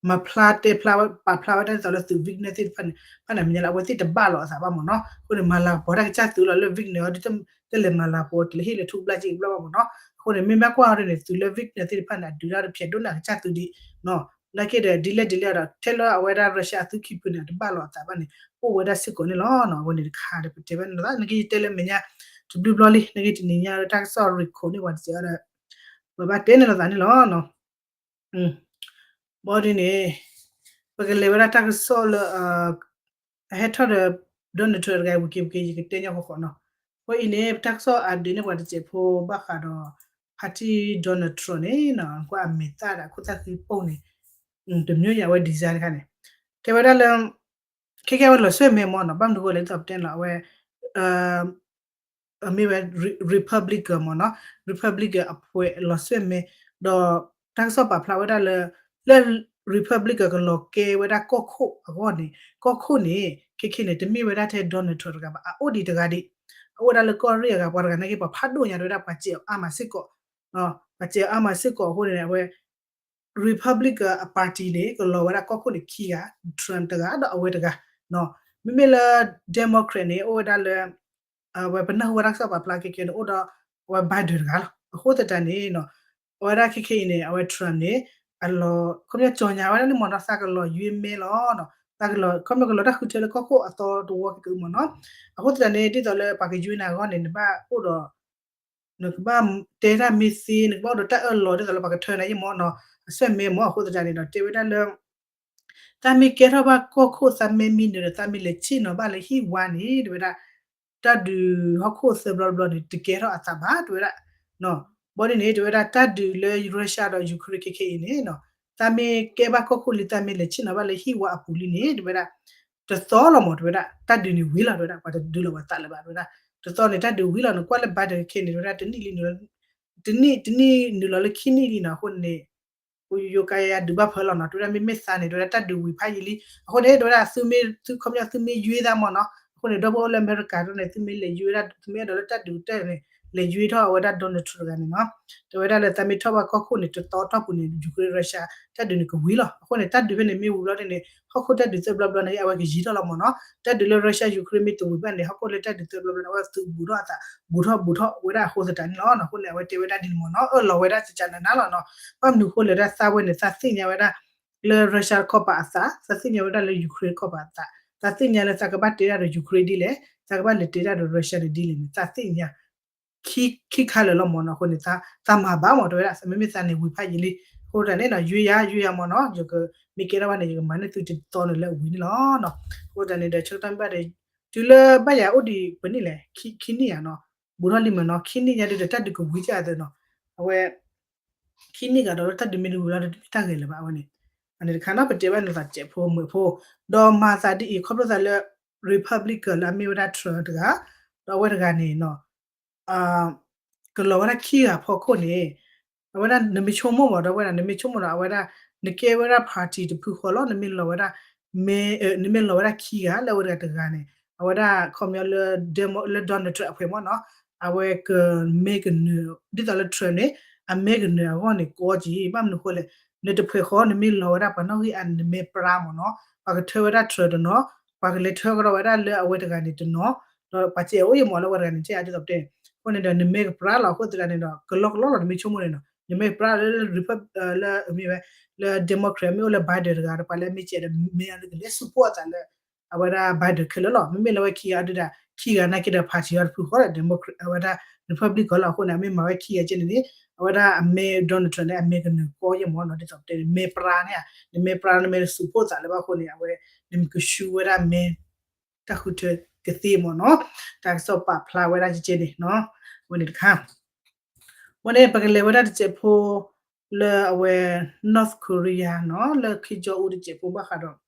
မၤဖျါတဲဖျါဝဲပာ်ဖျါဝဲဒၣ်ဒ်သိးလၢသုး Wagner သ့ၣ်တဖၣ်န့ၣ် ဖၣ်န့ၣ်မ့ၢ်ညါလၢအဝဲသ့ၣ်တဘၣ်လိာ်အသးဘၣ်မ့ၢ်နီၤ, အဃိန့ၣ် မၤလၤကပီၤတၢ်ကစၢ်သုးလီၤလၢ Wagner အီၤဒ် တလဲၤမၤလၤကပီၤတလဲၤဟ့ၣ်လၢထူကဘျၣ်စ့ကဘျၣ်ဘၣ်မ့ၢ်နီၤ, အဃိန့ၣ် မ့ၢ်ဘၣ်ကွၢ်အီၤဒ်န့ၣ် သုးလၢ Wagner သ့ၣ်တဖၣ်န့ၣ် အဒုးတၢ်တဖျဲးဒိၣ်န့ၢ်အကစၢ်သုးဒံး နာ်က့ဒီး ဒ်လဲၣ်ဒ်လဲၣ်ဒီး ထဲလၢအဝဲဒၣ် Russia အသုးခံဖုန့ၣ် အတဘၣ်လိာ်အသးဘၣ်န့ၣ် အိၣ်ဝဲဒၣ်စ့ၢ်ကီးန့ၣ်လီၤ. အဝဲန့ၣ်တခါဒီး ပတဲဘၣ်န့ၣ်လီၤ. နာ်က့ယတဲလၢမဲာ်ညါ တဘျုးဘျီလံ နာ်က့တနံၤညါလၢတၢ်ကစီၣ်ရံးခိးန့ၢ်ပှၤတစဲးဒီး ပဘၣ်တဲန့ၣ်လိာ်သးန့ၣ်လီၤ. ဘၣ်ဒ်န့ၣ် ပကလဲၤဝဲဒၣ်တၢ်ကစီၣ်လၢ အဟဲထီၣ်ဒီး Donald Trump တဂၤ ဝံၤက့ၤဝံၤက့ၤ ယကတဲညီဃီဃီနီၤ. အဃိအံၤန့ၣ် ပတၢ်ကစီၣ် update န့ၢ်ပှၤတစဲးဖိဘၣ်ဃးဒီး ဖါတံၢ် Donald Trump န့ၣ် ကွၢ်အမဲာ်သၣ်ဒီးအခိၣ်သၣ်ဃံပိၢ်န့ၣ် တမံၤညါဝဲ design တခါန့ၣ် တဲဝဲဒၣ်လၢ ခဲကဲဝဲလီၤဆွဲၣ်မဲမ့ၢ်နီၤ ဘၣ်မနုၤအဃိလဲၣ် ဒ်သိးပတဲန့ၣ်လီၤ အဝဲ အမ့ၢ်ဝဲ Republican မ့ၢ်နီၤ Republican အဖှဲးလီၤဆွဲၣ်မဲ ဒီးတၢ်ကစီၣ်ပာ်ဖျါဝဲဒၣ်လၢ လၢ Republican ကလီၤကဲဝဲဒၣ်ကီၢ်ခိၣ်အဂီၢ်န့ၣ် ကီၢ်ခိၣ်န့ၣ် ခဲခဲန့ၣ် တမ့ၢ်ဝဲဒၣ်ထဲ Donald Trump တဂၤဘၣ် အအိၣ်ဒံးတဂၤဒံး အအိၣ်ဝဲဒၣ်လၢကီၢ်ရ့ၣ်အဂၤ ပှၤတဂၤနာ်က့ ပှၤဖးဒိၣ်ညါတဝဲဒၣ် ပှၤစဲးအီၤအါမးစ့ၢ်ကီး ပှၤစဲးအီၤအါမးစ့ၢ်ကီးအဃိန့ၣ် အဝဲ Republican အ party န့ၣ် ကလီၤဝဲဒၣ်ကီၢ်ခိၣ်န့ၣ်ခံဂၤ Trump တဂၤဒီးအဝဲတဂၤ မ့မ့ၢ်လၢ Democrat န့ၣ် အိၣ်ဝဲဒၣ်လၢ အဝဲပနၢ်ဟူဝဲတၢ်ကစီၣ်ပာ်ဖျါခဲကဲန့ၣ် အိၣ်ဒီးအဝဲ Biden တဂၤလီၤ. အဃိသတးန့ၣ် အဝဲဒၣ်ခဲခဲအံၤန့ၣ် အဝဲ Trump န့ၣ် အလီၤ ခီပညီကၠီၤညါဝဲဒၣ်လၢမ့ၢ်နီၤ သးကလီၤယွ့မဲလီၤ သးကလီၤ ခီပညီကလီၤတၢ်ဃုထၢလၢကီၢ်ခိၣ်အသီတဝီကကမ့ၢ်နီၤ. အဃိသတးန့ၣ် ဒ်သိးလၢပှၤကယွ့နၤအဂီၢ်န့ၣ် နဘၣ်အိၣ်ဒီး နကဘၣ်တဲတၢ်မ့ၢ်သ့ နကဘၣ်အိၣ်ဒီးတၢ်အၢၣ်လီၤ ဒ်သိးလၢပှၤကထၢနၤယ့ၢ်မ့ၢ်နီၤ အဆွဲၣ်မဲမ့ၢ် အဃိသတးန့ၣ်ဒီး တဲဝဲဒၣ်လၢ သးမ့ၢ်ကဲထီၣ်ဘၣ်ကီၢ်ခိၣ် သးမ့ၢ်မံနုၤဒီး သးမ့ၢ်လဲၤဆ့ၣ်နီၤဘၣ်လၢဟံၣ်ဝါန့ၣ် တဲဝဲဒၣ် တၢ်ဒုးဟီၣ်ခိၣ်သၢဘျီတဘျီန့ၣ် တကဲထီၣ်အသးဘၣ် တဲဝဲဒၣ် ဘၣ်ဒ်န့ၣ် တဲဝဲဒၣ် တၢ်ဒုးလၢ Russia ဒီး Ukraine ခဲခဲအံၤန့ၣ် သးမ့ၢ်ကဲဘၣ်ကီၢ်ခိၣ်လံ သးမ့ၢ်လဲၤဆ့ၣ်နီၤဘၣ်လၢဟံၣ်ဝါအပူၤလံန့ၣ် တဲဝဲဒၣ် တသီလီၤမ့ၢ် တဲဝဲဒၣ် တၢ်ဒုးန့ၣ်ဝံၤလီၤ တဲဝဲဒၣ် ပှၤတဒုးလီၤပှၤသးလၢၤဘၣ် တဲဝဲဒၣ် တသီန့ၣ် တၢ်ဒုးဝံၤလီၤန့ၣ် ကွၢ်လၢ Biden ခဲခဲန့ၣ် တဲဝဲဒၣ် တနံၣ်လံ တနံၣ် တနံၣ်နုာ်လီၤလၢခံနံၣ်လံနီၤ အဃိန့ၣ် ယိၤကၤယၤယၤဒုးဘၣ်ဖၢလီၤနီၤ, တဲဝဲဒၣ်မ့မ့ၢ်သးန့ၣ် တဲဝဲဒၣ်တၢ်ဒုးဝံၤဖးယံာ်လံ, အဃိန့ၣ် တဲဝဲဒၣ်သုမ့ၢ် သုခီပညီသုမ့ၢ်ယွ့သးမ့ၢ်နီၤ, အဃိန့ၣ် ဒီပုၢ်ဝဲၢ်လၢအမဲရကၤတဖၣ်န့ၣ် သုမ့ၢ်လဲၤယွ့ဝဲဒၣ် သုမ့ၢ်အဲၣ်ဒိးလၢတၢ်ဒုးကတၢၢ်န့ၣ် လဲၤယွ့ထီၣ်အဝဲဒၣ် Donald Trump တဂၤန့ၣ်နီၤ, တဲဝဲဒၣ်လၢသးမ့ၢ်ထီၣ်ဘၣ်ကီၢ်ခိၣ်န့ၣ် တသီထီၣ်ပူၤန့ၣ် Ukraine Russia တၢ်ဒုးန့ၣ်ကဝံၤလီၤ, အဃိန့ၣ် တၢ်ဒုးဖဲန့ၣ်မ့ၢ်ဝံၤလီၤန့ၣ် ဟီၣ်ခိၣ်တၢ်ဒုးသၢဘျီဘျီန့ၣ် အဝဲကယံၤထီၣ်လီၤမ့ၢ်နီၤ, တၢ်ဒုးလၢ Russia Ukraine မ့ၢ်တဝံၤဘၣ်န့ၣ် ဟီၣ်ခိၣ်လၢတၢ်ဒုးသၢဘျီဘျီန့ၣ် အဝဲသုးဘူးထီၣ်အသး ဘူးထီၣ်ဘူးထီၣ်ဝဲဒၣ်အဃိသတးန့ၣ်လီၤ, အဃိန့ၣ် အဝဲတဲဝဲဒၣ်ဒ်န့ၣ်မ့ၢ်နီၤ, အၢၣ်လီၤဝဲဒၣ်ကကနနၤလီၤနီၤ, ဘၣ်မနုၤအဃိလဲၣ် ဒၣ်သးဝဲန့ၣ် သးသ့ၣ်ညါဝဲဒၣ် လၢ Russia တခီပၤအသး, သးသ့ၣ်ညါဝဲဒၣ်လၢ Ukraine တခီပၤအသး, သးသ့ၣ်ညါလၢသးကဘၣ်တဲတၢ်ဒီး Ukraine ဒ်လဲၣ်, သးကဘၣ်လဲၤတဲတၢ်ဒီး Russia န့ၣ်ဒ်လဲၣ်န့ၣ် သးသ့ၣ်ညါ ခံခါလၢာ်လီၤမ့ၢ်နီၤ, အဃိန့ၣ် သးမၤဘၣ်မ့ၢ် တဲဝဲဒၣ် မ့မ့ၢ်သးန့ၣ်ဝံၤဖးယံာ်လံ, အဃိသတးန့ၣ်နီၤ ယွ့ယၤ ယွ့ယၤမ့ၢ်နီၤ, ယကမ့ၢ်ကဲထီၣ်ဘၣ်န့ၣ် ယကမၤန့ၢ်သုတသီန့ၣ်လၢအဝံၤန့ၣ်လီၤ, အဃိသတးန့ၣ်ဒီး ဆၢကတီၢ်မ့ၢ်ဘၣ်ဒီး တုၤလၢဘၣ်ယၤအိၣ်ဒံးပှဲၤနံၣ်လဲၣ်, ခံနံၣ်ယၤနီၤ, ဘူးထီၣ်လံမ့ၢ်နီၤ, ခံနံၣ်ညါဒုးဒီးတၢ်ဒုးကဝံၤကသးနီၤ, အဝဲ ခံနံၣ်ဂၤဒီးလၢတၢ်ဒုးမ့ၢ်တဝံၤလီၤဒီးတမ့ၢ်တၢ်ဂဲၤလၢၤဘၣ်အဝဲန့ၣ်, အန့ၣ်တခါနီၤ ပတဲဘၣ်န့ၣ်သးစဲးဖိမုာ်ဖိ, ဒီးမၤသးဒ်အံၤ ခီဖျိသးလၢ Republican လၢအမ့ၢ်ဝဲဒၣ် Trump တဂၤ, ဒီးအဝဲတဂၤန့ၣ်နီၤ ကလီၤဝဲဒၣ်ခံဂၤဖီခိၣ်န့ၣ်, အဝဲဒၣ်နမ့ၢ်ဆိကမိၣ်မ့ၢ်ဒီးဝဲဒၣ် နမ့ၢ်ဆိကမိၣ်ဒီး အဝဲဒၣ် နကဲဝဲဒၣ် party တဖုဃီလီၤ, နမ့ၢ်လီၤဝဲဒၣ် မ့ၢ် နမ့ၢ်လီၤဝဲဒၣ်ခံဂၤလၢအဝဲတဂၤတဂၤန့ၣ်, အဝဲဒၣ်ခီပညီလၢ လၢ Donald Trump အဖှဲးမ့ၢ်နီၤ, အဝဲကမ့ၢ်ကနၢၤ ဒ်သိးလၢ Trump န့ၣ် အမ့ၢ်ကနၢၤအဂီၢ်န့ၣ်ကီက့ၤ, ဘၣ်မနုၤအဃိလဲၣ်, နတဖှဲးဃီ နမ့ၢ်လီၤဝဲဒၣ်ပှၤနီၣ်ဂံၢ်အါ နမ့ၢ်ပြါမ့ၢ်နီၤ, ပှၤကထၢဝဲဒၣ် Trump တနီၤ, ပှၤကလဲၤထၢကဒီးဝဲဒၣ်လၢအဝဲတဂၤန့ၣ်တနီၤ, ဒီးပှၤစဲးအိၣ်ယမ့ၢ်လၢအဝဲတဂၤန့ၣ် စဲးအါဒ်သိးပတဲန့ၣ်, အဃိန့ၣ်ဒီး နမ့ၢ်ကပြါလီၤ အဃိသတးန့ၣ်ဒီး ကလီကလီလီၤ နမ့ၢ်ဆိကမိၣ်န့ၣ်နီၤ, နမ့ၢ်ပြါလၢ လၢ မ့ၢ်ဝဲ လၢ Democrat မ့ၢ်အိၣ်လၢ Biden တဂၤဒီး ပှၤလၢအမ့ၢ်စဲးဒီး မ့ၢ်အကလဲၤ support အသးလၢ အဝဲဒၣ် Biden ခဲလၢာ်လီၤ, မ့မ့ၢ်လၢဝဲခံဂၤဒုးဒီး ခံဂၤနာ်က့ဒီး party အီၤတဖုဃီဒီး Democrat အဝဲဒၣ် Republican လီၤ, အဃိန့ၣ် အမ့ၢ်မၤဝဲခံဂၤကဲန့ၣ်န့ၣ်, အဝဲဒၣ်အမ့ၢ် Donald Trump န့ၣ် အမ့ၢ်ကနၢၤကီယဲၢ်မ့ၢ်နီၤ, ဒ်သိးပတဲန့ၣ် မ့ၢ်ပြါန့ၣ်, နမ့ၢ်ပြါ နမ့ၢ် support သးလၢဘၣ်အဃိန့ၣ် အဝဲ နမ့ၢ်ကဆူဝဲဒၣ်မ့ၢ် တၢ်ဃုထၢကသ့မ့ၢ်နီၤ, တၢ်ကစီၣ်ပာ်ဖျါဝဲဒၣ်ကဲန့ၣ်နီၤ, အဝဲန့ၣ်တခါ အဝဲန့ၣ် ပကလဲၤဝဲဒၣ်တစဲးဖိ လၢအဝဲ North Korea နီၤ, လၢ Kim Jong Un တစဲးဖိဘၣ်ဃးဒီး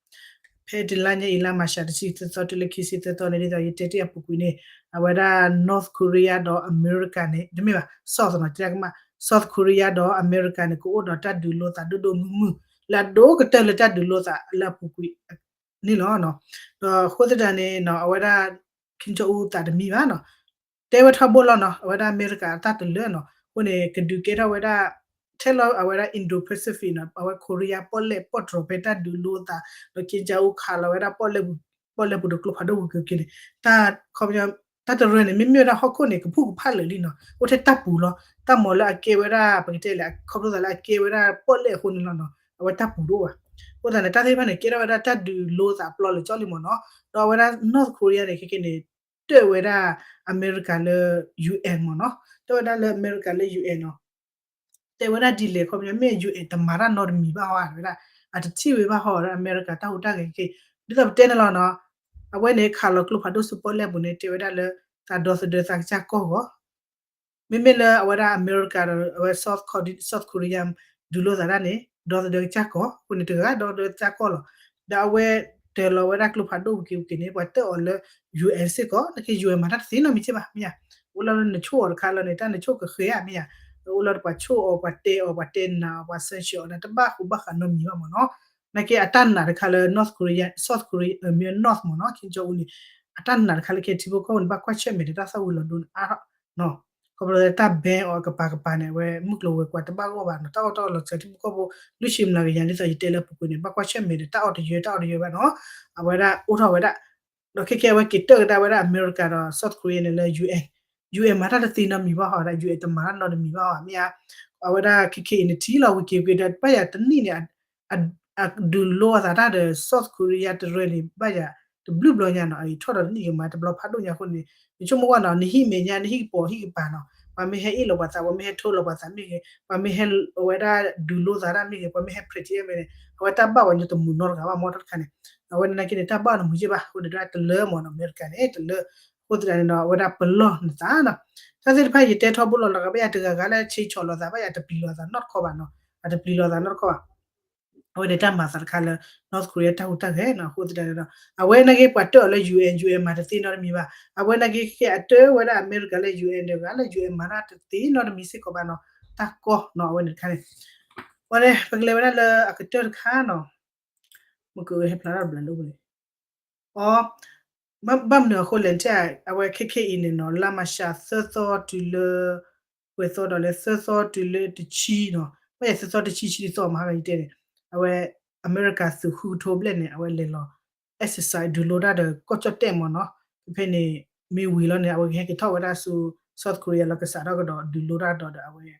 ဖဲတလါညါအံၤ လါမၤရှး တဆံသၢသီ တုၤလၢခံဆံသၢသီန့ၣ် ဒ်သိးယတဲတ့ၢ်အပူၤကွံာ်န့ၣ် အဝဲဒၣ် North Korea ဒီးအမဲရကၤန့ၣ် တမ့ၢ်ဘၣ် South နီၤ, တဲကမၣ် South Korea ဒီးအမဲရကၤန့ၣ် ကအိၣ်ဒီးတၢ်ဒုးလိသးဒိၣ်ဒိၣ်မုၢ်မုၢ် လၢအဒိၣ်ကတၢၢ်လၢတၢ်ဒုးလိသးလၢအပူၤကွံာ် န့ၣ်လီၤ. ဒီးအဃိသတးန့ၣ်နီၤ အဝဲဒၣ် Kim Jong Un သးတမံဘၣ်နီၤ, တဲဝဲထီဘိလီၤနီၤ, အဝဲဒၣ်အမဲရကၤအတၢ်တလၢနီၤ, အဃိန့ၣ် ကဒုးကဲထီၣ်ဝဲဒၣ် ထဲလီၤအဝဲဒၣ် Indo-Pacific နီၤ, အဝဲ Korea ပီၣ်လဲၣ်ပီၣ်တြီၤဖဲတၢ်ဒုးလိသး, ဒီး Kim Jong Un ခးလီၤဝဲဒၣ်ပီၣ်လဲၣ်ပူၤဒီးကျိဖးဒိၣ်ဝံၤက့ၤက့ၤန့ၣ်, တၢ်ခီပညီ တၢ်တရၢန့ၣ် မ့မ့ၢ်ဝဲဒၣ်ဟီၣ်ခိၣ်န့ၣ် ကဖိၣ်ကဖၣ်လၢာ်လံနီၤ, အိၣ်ထဲတၢ်ပူၤလီၤ, တၢ်မၤလၢအကဲဝဲဒၣ် ပကတဲလဲၣ် ခီဖျိသးလၢအကဲဝဲဒၣ်ပီၣ်လဲၣ်အဃိန့ၣ်လီၤနီၤ, အဝဲတၢ်ပူၤတအိၣ်ဘၣ်. အဃိသတးန့ၣ် တၢ်သ့ၣ်တဖၣ်န့ၣ် ကဲထီၣ်ဝဲဒၣ်တၢ်ဒုးလိသးပျီလၢာ်ကၠီလံမ့ၢ်နီၤ, ဒီးအဝဲဒၣ် North Korea န့ၣ် ခဲကနံၣ်န့ၣ် တၢၣ်ဝဲဒၣ်အမဲရကၤလၢ UN မ့ၢ်နီၤ, တၢၣ်ဝဲဒၣ်လၢအမဲရကၤလၢ UN နီၤ တဲဝဲဒၣ်ဒ်လဲၣ် ခီပညီ မ့ၢ် UN တမၤတၢ်နီတမံၤဘၣ်ဟီဧါ, ဝဲဒၣ် အတထံၣ်ဝဲဘၣ်ဟီဒီး အမဲရကၤတၢ်ဟူးတၢ်ဂဲၤခဲ, ဒ်သိးပတဲန့ၣ်လီၤနီၤ, အဝဲန့ၣ် ခးလီၤကျိဖးဒိၣ်ဆူပီၣ်လဲၣ်ပူၤန့ၣ် တဲဝဲဒၣ်လၢ သးဒီသဒၢသးကစၢ်ကီၢ်ဂီၤ, မ့မ့ၢ်လၢအဝဲဒၣ်အမဲရကၤဒီး အဝဲ South Korea ဒုးလိသးဒၣ်န့ၣ် ဒီသဒၢကစၢ်ကီၢ်, အဃိန့ၣ်တဂၤဒီသဒၢကစၢ်ကီၢ်လီၤ. ဒီးအဝဲတၢၤလီၤဝဲဒၣ်ကျိဖးဒိၣ်ဝံၤက့ၤဝံၤက့ၤန့ၣ် ပှၤတၢၣ်အီၤလၢ UN စ့ၢ်ကီး, နာ်က့ UN မၤတၢ်တသ့နီတမံၤဘၣ်, မ့ၢ်ဧါ, အိၣ်လၢနဆိၣ်အီၤတခါလၢန့ၣ် တၢ်နဆိၣ်ကဃဲဧါ, မ့ၢ်ဧါ, အိၣ်လၢပှၤဆိၣ်အီၤ ပှၤတဲအီၤ ပှၤတဲနာ်အီၤ ပှၤ sanction အီၤန့ၣ် တဘၣ်ဃူဘၣ်ဃးနီတမံၤဘၣ်မ့ၢ်နီၤ. နာ်က့အတၢ်နာ်တခါလၢ North Korea, South Korea မ့ၢ် North မ့ၢ်နီၤ Kim Jong Un န့ၣ် အတၢ်နာ်တခါလၢကဲထံဖိကီၢ်ဖိန့ၣ် ဘၣ်ကွၢ်ဆၢၣ်မဲာ်ဒီးတၢ်သၣ်ဝံၤလီၤဒိန့ၣ်အါထီၣ်, ခီဖျိလၢတၢ် ban အီၤကပၤကပၤန့ၣ် အဝဲမုၢ်ကျိၤဝဲၤကွာ်တဘၣ်ဂီၢ်ဘၣ်နီၤ, တၢ်အီၣ်တၢ်အီလီၤစၢၤထံဖိကီၢ်ဖိ လွံၢ်ဆံမျးကယၤဒ်သိးယတဲလၢအပူၤကွံာ်န့ၣ် ဘၣ်ကွၢ်ဆၢၣ်မဲာ်ဒီးတၢ်အီၣ်တယၢၤ တၢ်အီၣ်တယၢၤဘၣ်နီၤ, အဝဲဒၣ်အိၣ်ထီၣ်ဝဲဒၣ် ဒီးခဲကဲအဝဲက့ၤတၢၣ်ကဒါဝဲဒၣ်အမဲရကၤဒီး South Korea န့ၣ်လၢ UN, UN မၤတၢ်တသ့နီတမံၤဘၣ်ဟီဒၣ် UN တမၤတၢ်နီတမံၤဘၣ်ဟီ မ့ၢ်ဧါ, အဝဲဒၣ်ခဲကဲအံၤနထံၣ်လီၤဝံၤက့ၤဝံၤဒီး ဘၣ်ယၤတနံၣ်န့ၣ် အဒုးလိအသးတၢ်ဒီး South Korea တရၢန့ၣ် ဘၣ်ယၤတဘျုးဘျီညါနီၤ, အအံၤထီၣ်ဒီးတနံၣ်ကမၤတဘျီဖးဒိၣ်ညါအဃိန့ၣ် နဆိကမိၣ်ကွၢ်နီၤ နဟံၣ်မဲာ်ညါ နဟံၣ်ကပီၤဟံၣ်ကပၤနီၤ, ပှၤမ့ၢ်ဟဲအ့ၣ်လိာ်ပှၤသး ပှၤမ့ၢ်ဟဲထိလီၤပှၤသးမ့ၢ်ဂ့ၤ ပှၤမ့ၢ်ဟဲအဝဲဒၣ်ဒုးလိသးတၢ်မ့ၢ်ဂ့ၤ ပှၤမ့ၢ်ဟဲ pretend မ့ၢ်ဂ့ၤ အဝဲတၢ်ဘၣ်ပှၤညီတမုာ်နီတဂၤဘၣ်မ့ၢ်တၢ်တခါန့ၣ်, အဝဲန့ၣ်နာ်က့န့ၣ် တၢ်ဘၣ်အီၤတမုာ်ယဲၢ်ဘၣ် အဃိန့ၣ် တၢ်တလၢမ့ၢ်နီၤ အမဲရကၤန့ၣ် တလၢ, အဃိသတးန့ၣ်ဒီး အဝဲဒၣ်ပလီၢ်နသးနီၤ, တၢ်သ့ၣ်တဖၣ်ယတဲထီဘိလီၤလီၤဂာ် ဘၣ်ယၤတဂၤဂၤလၢဆ့ဆီၣ်လိာ်သး ဘၣ်ယၤတပျံၤလိာ်သးနီတခီဘၣ်နီၤ, အတပျံၤလိာ်သးနီတခီဘၣ် အဝဲန့ၣ်တၢ်မၤသးတခါလၢ North Korea တၢ်ဟူးတၢ်ဂဲၤနီၤ, အဃိသတးန့ၣ်ဒီး အဝဲနာ်က့ပှၤတၢၣ်အီၤလၢ UN, UN မၤတသ့နီတမံၤဘၣ်, အဝဲနာ်က့ခဲအတၢၣ်ဝဲဒၣ်အမဲရကၤလၢ UN တဂၤလၢ UN မၤတၢ်တသ့နီတမံၤစ့ၢ်ကီးဘၣ်နီၤ, တၢ်ကီနီၤ အဝဲန့ၣ်တခါန့ၣ် ဝဲန့ၣ် ပကလဲၤဝဲဒၣ်လၢအကတၢၢ်တခါနီၤ, မ့ၢ်ကဟဲဖျါထီၣ်တဘျီလၢပူၤန့ၣ်, အ ဘၣ်မနုၤအဃိလဲၣ် နထံၣ် အဝဲခဲခဲအံၤန့ၣ်နီၤ လါမၤရှးသၢသီတုၤလၢ ပှဲၤသီဒီးလၢသၢသီတုၤလၢတဆံနီၤ, ဘၣ်ယဲၢ်သၢသီတဆံဆံတသီမဟါဂၤယတဲန့ၣ်, အဝဲ အမဲရကၤသုးဃုကထိဘျဲၣ်န့ၣ် အဝဲလဲၤလီၤ exercise ဒုးလိတၢ်ဒီးကီၢ်ကၠီၣ်တဲၣ်မ့ၢ်နီၤ, ဖဲဖဲန့ၣ် မ့ၢ်ဝံၤလီၤန့ၣ် အဝဲကဟဲက့ၤထီၣ်ဝဲဒၣ်ဆူ South Korea လီၤကစးထီၣ်ကဒီးဒုးလိတၢ်ဒီးဒီးအဝဲ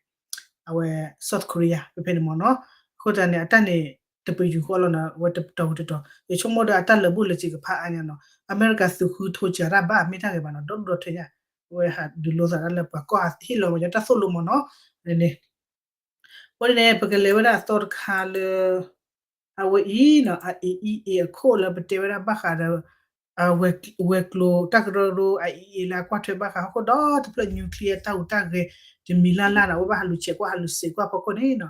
အဝဲ South Korea ဖဲဖဲန့ၣ်မ့ၢ်နီၤ, အဃိသတးန့ၣ် အတၢ်န့ၣ် တပယူာ်ဃီလီၤနီၤ အဝဲတတီၤဝတတီၤ ယဆိကမိၣ်ဒီးအတၢ်လၢာ်ဘူၣ်လၢာ်စ့ၤကဖးအါညါနီၤ, အမဲရကၤသုးဃုထိစှၤတၢ်ဘၣ်မ့ၢ်တၢ်ဂ့ၤဘၣ်နီၤ ဒီဒူၣ်ဒီထၢညါ, အဝဲဟးဒုးလိသးဒၣ်လၢပှၤကီၢ်ဟးဟ့ၣ်လီၤဝဲတၢ်သိၣ်လိမ့ၢ်နီၤ, န့ၣ် ဝဲန့ၣ် ပကလဲၤဝဲဒၣ်အသီတခါလၢ အဝဲအံၤနီၤ အ အံၤအံၤအံၤ အခိၣ်လၢပတဲဝဲဒၣ်ဘၣ်ဃးဒီး အဝဲၤကျိၤတၢ်ကရၢကရိ အအံၤအံၤလၢအကွၢ်ထွဲဘၣ်ဃးဟီၣ်ခိၣ်ဒီတဖျၢၣ် nuclear တၢ်ဟူးတၢ်ဂဲၤ တမံၤလၢ်လၢ်နီၤ အဝဲဘၣ်ဟးလူၤဆဲးကွၢ်ဟးလူၤစဲးကွၢ်ဖီခိၣ်န့ၣ်နီၤ,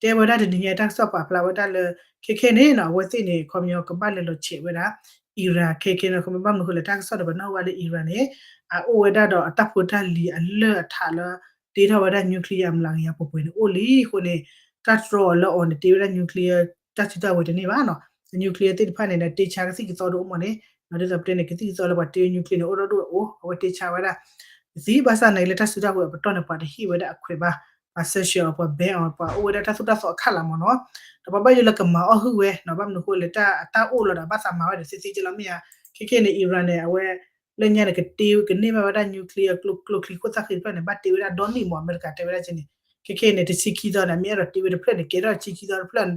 တဲဝဲဒၣ်တနံၤညါတၢ်ကစီၣ်ပာ်ဖျါဝဲဒၣ်လၢ ခဲခဲန့ၣ်နီၤ အဝဲသ့ၣ်န့ၣ် ခီပညီကဘၣ်လဲၤလီၤဆဲးဝဲဒၣ် Iran ခဲခဲန့ၣ် ခီပညီဘၣ်မနုၤဃိလဲၣ် တၢ်ကစီၣ်ဒီးပနၢ်ဟူဘၣ်လၢ Iran န့ၣ် အအိၣ်ဝဲဒၣ်ဒီးအတၢ်ဖိတၢ်လံၤအလၢၢ်အထးလၢ တ့ထီၣ်ဝဲဒၣ် nuclear အမျးကယၤပှဲၤပှဲၤန့ၣ်အိၣ်လံအဃိန့ၣ် တၢ်တြီအီၤလၢအီၤန့ၣ် တ့ဝဲဒၣ် nuclear တၢ်စုတၢ်ဝဲၤတန့ၢ်ဘၣ်နီၤ, nuclear သ့ၣ်တဖၣ်န့ၣ် တ့ဆါကသံၣ်ကသီတအိၣ်မးန့ၣ်, ဒ်သိးပတဲန့ၣ် ကသံၣ်ကသီလၢပှၤတ့ nuclear န့ၣ် အိၣ်ဒီဒူၣ်အအိၣ် အဝဲတ့ဆါဝဲဒၣ် ကသံၣ်ဘၣ်ဆၣ်န့ၣ် လၢတၢ်စုတၢ်ဝဲၤအပတီၢ်န့ၣ် ပှၤတဟ့ၣ်ဝဲဒၣ်အခွဲးဘၣ်, ပှၤ sanction အီၤ ပှၤ ban အီၤ ပှၤအိၣ်ဝဲဒၣ်တၢ်သိၣ်တၢ်သီအခါလၢ်မ့ၢ်နီၤ, ဒီးပှၤဘၣ်ယိၣ်လၢကမၤအီၣ်ဟုၣ်ဝဲနီၤ ဘၣ်မနုၤဃိလဲၣ် တၢ်အတၢ်အိၣ်လီၤဒီးဘၣ်သးမၤဝဲဒီးသ့သ့ကလီၤမ့ၢ်ဧါ, ခဲခဲန့ၣ် Iran န့ၣ် အဝဲ လၢညါန့ၣ် ကတ့ကန့ၢ်ဘၣ်ဝဲဒၣ် nuclear ကျိချံခိၣ်သၣ်ဃံတဖျၢၣ်န့ၣ် ဘၣ်တ့ဝဲဒၣ်ဒီနံၣ်မ့ၢ် အမဲရကၤတဲဝဲဒၣ်ကဲန့ၣ်, ခဲခဲန့ၣ် တဆံခံသီန့ၣ် မ့ၢ်အဲၣ်ဒိးတ့ဝဲတဖျၢၣ်န့ၣ် ကဲထီၣ်တဆံခံသီတဖျၢၣ်,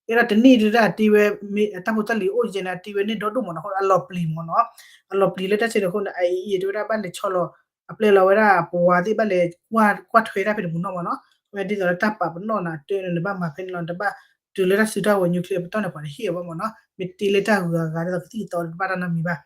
ကဲထီၣ်တနံၣ်ဒၣ်တ့ဝဲ မ့ၢ်အတၢ်ဖိတၢ်လံၤအိၣ်ယဲန့ၣ် တ့ဝဲန့ၢ်ဒီဒူၣ်မ့ၢ်နီၤ အလီၤပျံၤမ့ၢ်နီၤ, အလီၤပျံၤလၢတၢ်ဆဲန့ၣ်အဃိန့ၣ် အအံၤအံၤတဲဝဲဒၣ်ဘၣ်လဲၤဆီလီၤ အပျဲလီၤဝဲဒၣ်ပဝါသ့ၣ်ဘၣ်လဲၤကွၢ်ထွဲတၢ်ဖဲတမူနီၢ်မ့ၢ်နီၤ, ဝဲဒ်သိးလၢတၢ်ပာ်ပနီၣ်နၤတၢ်န့ၣ် နဘၣ်မၤဖဲန့ၣ်လီၤ နတဘၣ်တုၤလၢတၢ်စုတၢ်ဝဲၤ nuclear ပတီၢ်န့ၣ် ပှၤတဟ့ၣ်အီၤဘၣ်မ့ၢ်နီၤ, မ့ၢ်တ့လၢတၢ်ဂုၤဂၤဂၤဒ်သိးကသံၣ်ကသီတဘၣ်တၢ်နီတမံၤဘၣ်,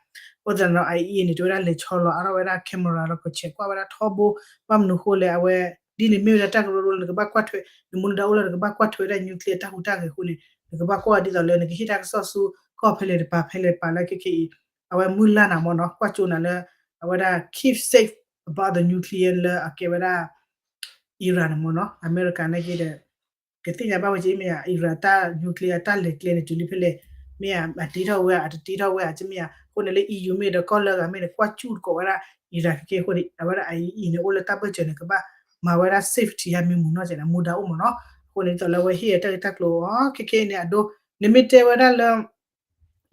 အဃိသတးန့ၣ် အအံၤအံၤန့ၣ် တဲဝဲဒၣ်လဲၤဆီလီၤအါထီၣ်ဝဲဒၣ် camera လီၤကဆဲးကွၢ်ဝဲဒၣ်ထီဘိ, ဘၣ်မနုၤဃိလဲၣ် အဝဲ ဒ်န့ၣ်မ့ၢ်ဝဲဒၣ်တၢ်ကရၢကရိလၢနကဘၣ်ကွၢ်ထွဲ နမူနဒါအိၣ်လၢနကဘၣ်ကွၢ်ထွဲဝဲဒၣ် nuclear တၢ်ဟူးတၢ်ဂဲၤအဃိန့ၣ် နကဘၣ်ကွၢ်ဒ်သိးလၢနကဟ့ၣ်တၢ်ကစီၣ်ဆူ ကီၢ်ဖဲလဲၣ်တပၤဖဲလဲၣ်တပၤလၢခဲခဲအံၤ, အဝဲမုၢ်လၢ်နၤမ့ၢ်နီၤ ကွၢ်ကၠိနၤလၢ အဝဲဒၣ် keep safe about the nuclear လၢအကဲဝဲဒၣ် Iran န့ၣ်မ့ၢ်နီၤ အမဲရကၤနာ်က့ဒီး ကသ့ၣ်ညါဘၣ်ဝဲက့မ့ၢ်ဧါ Iran တၢ် nuclear တၢ်လဲၤကျဲန့ၣ် တုၤလံဖဲလဲၣ် မ့ၢ်ဧါ အတ့ထီၣ်ဝဲဧါ အတတ့ထီၣ်ဝဲဧါ ကမ့ၢ်ဧါ အဃိန့ၣ်လၢ E U မ့ၢ်ဒီးကီၢ်လၢအဂၤမ့ၢ်န့ၣ် ကွၢ်ကၠူၣ်တကိးဝဲဒၣ် Iran ခဲခဲအဃိန့ၣ် အဝဲဒၣ် အအံၤအံၤန့ၣ် အိၣ်လၢတၢ်ဘၢၣ်စၢၤန့ၣ် ကဘၣ်မၤဝဲဒၣ် safety ဟဲမ့ၢ်မူနီၢ်ကဲန့ၣ် မူဒါအိၣ်မ့ၢ်နီၤ အဃိန့ၣ် ဒ်သိးလၢအဝဲဟ့ၣ်အတၢ်ဂ့ၢ်တၢ်ကျိၤအီၤ ခဲခဲအံၤန့ၣ် အဒိ နမ့ၢ်တဲဝဲဒၣ်လၢ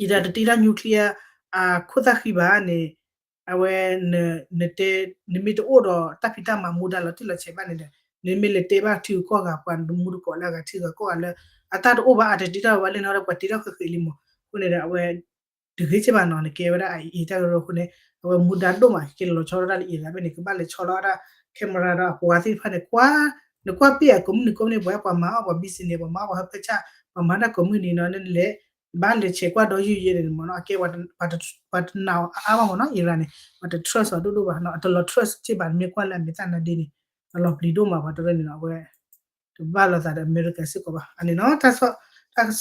Iran တတ့ထီၣ် nuclear အခိၣ်သၣ်ဃံဘၣ်န့ၣ် အဝဲ နတဲ နမ့ၢ်တအိၣ်ဒီးတၢ်ဖံးတၢ်မၤမူဒါလီၤတံၢ်လီၤဆဲးဘၣ်န့ၣ်ဒီး နမ့ၢ်လဲၤတဲဘၣ်ထံဂုၤကီၢ်ဂၤပှၤမူတကိးလၢအဂၤထံဂၤကီၢ်ဂၤလၢ အတၢ်တအိၣ်ဘၣ်အတတ့ထီၣ်ဘၣ်လၢန့ၣ်ဒီးပှၤတ့ထီၣ်ဃဲးဃဲးလံမး အဃိန့ၣ်ဒီးအဝဲ တဂ့ၤကဲဘၣ်နီၤ နကဲဝဲဒၣ်အအံၤတၢ်ကရၢအဃိန့ၣ် အဝဲမူဒါဒိၣ်မး ကက့ၤလီၤဆီဒၣ်တၢ်လၢ Iran ဖဲန့ၣ် ကဘၣ်လဲၤဆီလီၤအတၢ် camera ဒီးအပှၤသ့ၣ်တဖၣ်န့ၣ် ကွၢ် နကွၢ်ပ့ၢ်အကိးမုၢ်နံၤကိးမုၢ်နံၤ ပှၤပှၤမၤအီၣ်ပှၤ business ပှၤမၤအီၣ်ပှၤဟၢဖၢဆၣ် ပှၤမၤတၢ်ကိးမုၢ်နံၤနီၤ နလဲၤ ဘၣ်လဲၤဆဲးကွၢ်ဒီးယုၢ်ယဲန့ၣ်မ့ၢ်နီၤ အကဲ ပှၤတနာ်အီၤအါအါဘၣ်မ့ၢ်နီၤ Iran န့ၣ် ပှၤတ trust အီၤဒိၣ်ဒိၣ်ဘၣ်နီၤ အတလီၤ trust က့ဘၣ် နမ့ၢ်ကွၢ်လၢအမဲာ်သၣ်နါဒ့န့ၣ် အလီၤပျံၤဒိၣ်မး ပှၤတရၢန့ၣ်နီၤ အဝဲ တဘၣ်လိာ်သးဒီးအမဲရကၤစ့ၢ်ကီးဘၣ် အန့ၣ်နီၤ တၢ်ကစီၣ်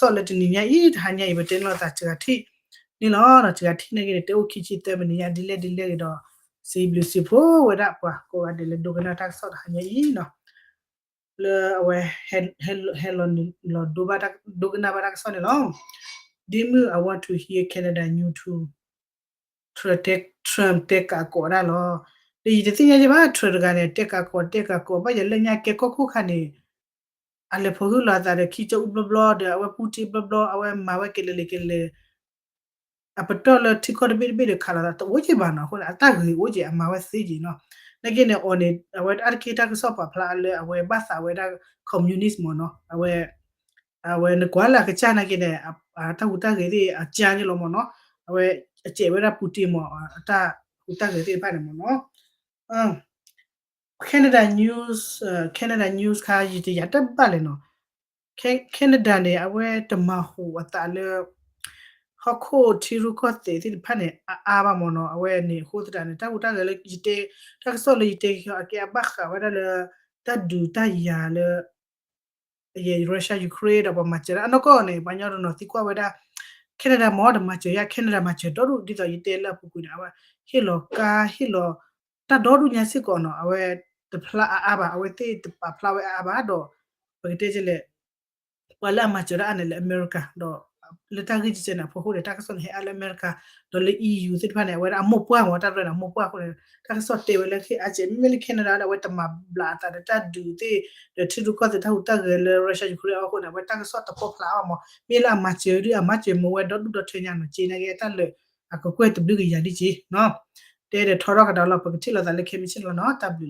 လၢတနံၤညါအံၤ တဟါညါအံၤ ပတဲန့ၢ်လိာ်သးစှၤထံၣ်န့ၣ်လီၤ စှၤထံၣ်န့ၣ်ဂ့ၤန့ၣ် တဲအိၣ်ခံဆံသၢမံးနံးညါ ဒ်လဲၣ်ဒ်လဲၣ်ဂ့ၤဒီး စံးဘျုးစံးဖှိၣ်ဝဲဒၣ်ပှၤကိးဂၤဒဲးလၢဒိကနၣ်တၢ်ကစီၣ်တဟါညါအံၤနီၤ လၢအဝဲ ဟဲလီၤဒိဘၣ် ဒိကနၣ်ဘၣ်တၢ်ကစီၣ်န့ၣ်လီၤ ဒ်မုၢ် I want to hear Canada YouTube Trump တဲ Trump တဲကးကိးဒၣ်လီၤ ဒီးယတသ့ၣ်ညါက့ဘၣ် Trump တဂၤန့ၣ် တဲကးကိး တဲကးကိး ဘၣ်ယဲလၢညါကဲကီၢ်ခိၣ်ခါန့ၣ် အလဲၤဖိးဟုလိာ်အသးဒီး ခံကၠီအူဘျီဘျီ ဒီးအဝဲပူၣ်တ့ဘျီဘျီ အဝဲမၤဝဲကလဲၤလဲၤကလဲၤ အပတီၢ်လၢထံကီၢ်တဘ့ၣ်တဘ့ၣ်ဒီးခးလိာ်သးတအိၣ်က့ဘၣ်နီၤ အဃိန့ၣ် အတၢ်ဂ့ၤအိၣ်က့ အမၤဝဲသ့က့နီၤ နာ်က့န့ၣ် အီၤန့ၣ် အဝဲအါတက့ၢ်တၢ်ကစီၣ်ပာ်ဖျါလၢအဝဲဘၣ်သးဝဲဒၣ် communist မ့ၢ်နီၤ အဝဲ အဝဲနကွၢ်လၢအကစၢ်နာ်က့န့ၣ် အတၢ်ဟူးတၢ်ဂဲၤသ့ၣ်အကၢန့ၣ်လီၤမ့ၢ်နီၤ အဝဲအစဲးဝဲဒၣ်ပူၣ်တ့မ့ၢ် အတၢ်ဟူးတၢ်ဂဲၤသ့ၣ်တဖၣ်န့ၣ်မ့ၢ်နီၤ Canada News Canada News ခါ ယတယာ်တဘၣ်လဲၣ်နီၤ Canada န့ၣ် အဝဲတမၤဟူးအသးလၢ ဟီၣ်ခိၣ်ထံရူၢ်ကီၢ်သဲးသ့ၣ်တဖၣ်န့ၣ် အအါဘၣ်မ့ၢ်နီၤ အဝဲန့ၣ်အဃိသတးန့ၣ် တၢ်ဟူးတၢ်ဂဲၤလၢယတဲ တၢ်ကစီၣ်လၢယတဲက့ၤအီၤ အကဲအဘၣ်ဃးဝဲဒၣ်လၢ တၢ်ဒုးတၢ်ယၤလၢ Russia Ukraine ဒီးပှၤမၤစၢၤဒၣ်အနီၢ်ကီၢ်န့ၣ် ပှၤကညီတနီၤသံကွၢ်ဝဲဒၣ် Canada မ့ၢ်တမၤစၢၤယၤ Canada မၤစၢၤဒီဒူၣ် ဒ်သိးယတဲလၢအပူၤကွံာ်န့ၣ် အဝဲဟ့ၣ်လီၤကါ ဟ့ၣ်လီၤတၢ်ဒီဒူၣ်ညါစ့ၢ်ကီးနီၤ အဝဲတဖျါအါအါဘၣ် အဝဲသ့ၣ်တပာ်ဖျါဝဲအါအါဘၣ်ဒီး ပကတဲကလဲၣ် ပှၤလၢအမၤစၢၤတၢ်အါန့ၣ်လၢအမဲရကၤ ဒီး လၢတၢ်ဂ့ၢ်ကဲန့ၣ်အဖီခိၣ်န့ၣ် တၢ်ကစီၣ်န့ၣ်ဟဲအါလၢအမဲရကၤ ဒီးလၢ E U သ့ၣ်တဖၣ်န့ၣ် အဝဲဒၣ်အမိၢ်ပှၢ်မ့ၢ် တၢ်ရဲၣ်န့ၣ် အမိၢ်ပှၢ်အဃိန့ၣ် တၢ်ကစီၣ်တဲဝဲလၢခဲအါကဲ မ့မ့ၢ်လၢ Canada ဒီး အဝဲတမၤဘျးအသးဒီးတၢ်ဒုးသ့ၣ် ဒီးထံရူၢ်ကီၢ်သဲးတၢ်ဟူးတၢ်ဂဲၤလၢ Russia Ukraine အဃိန့ၣ် အဝဲတၢ်ကစီၣ်တပိၢ်ဖျါအါမး မ့ၢ်လၢအမၤစၢၤဒုး အမၤစၢၤမ့ၢ်ဝဲဒီဒူၣ်ဒီထၢညါနီၤ က့ၤနာ်က့ၤတၢ်လၢအကကွဲၢ်တဘျုးကယၤဒ်က့ၤနီၤ တဲဒီးထီထီၣ်ကဒီးလီၤ ပကထံၣ်လိာ်သးလၢခဲမုၢ်ဆ့ၣ်လီၤနီၤ တၢ်ဘျုး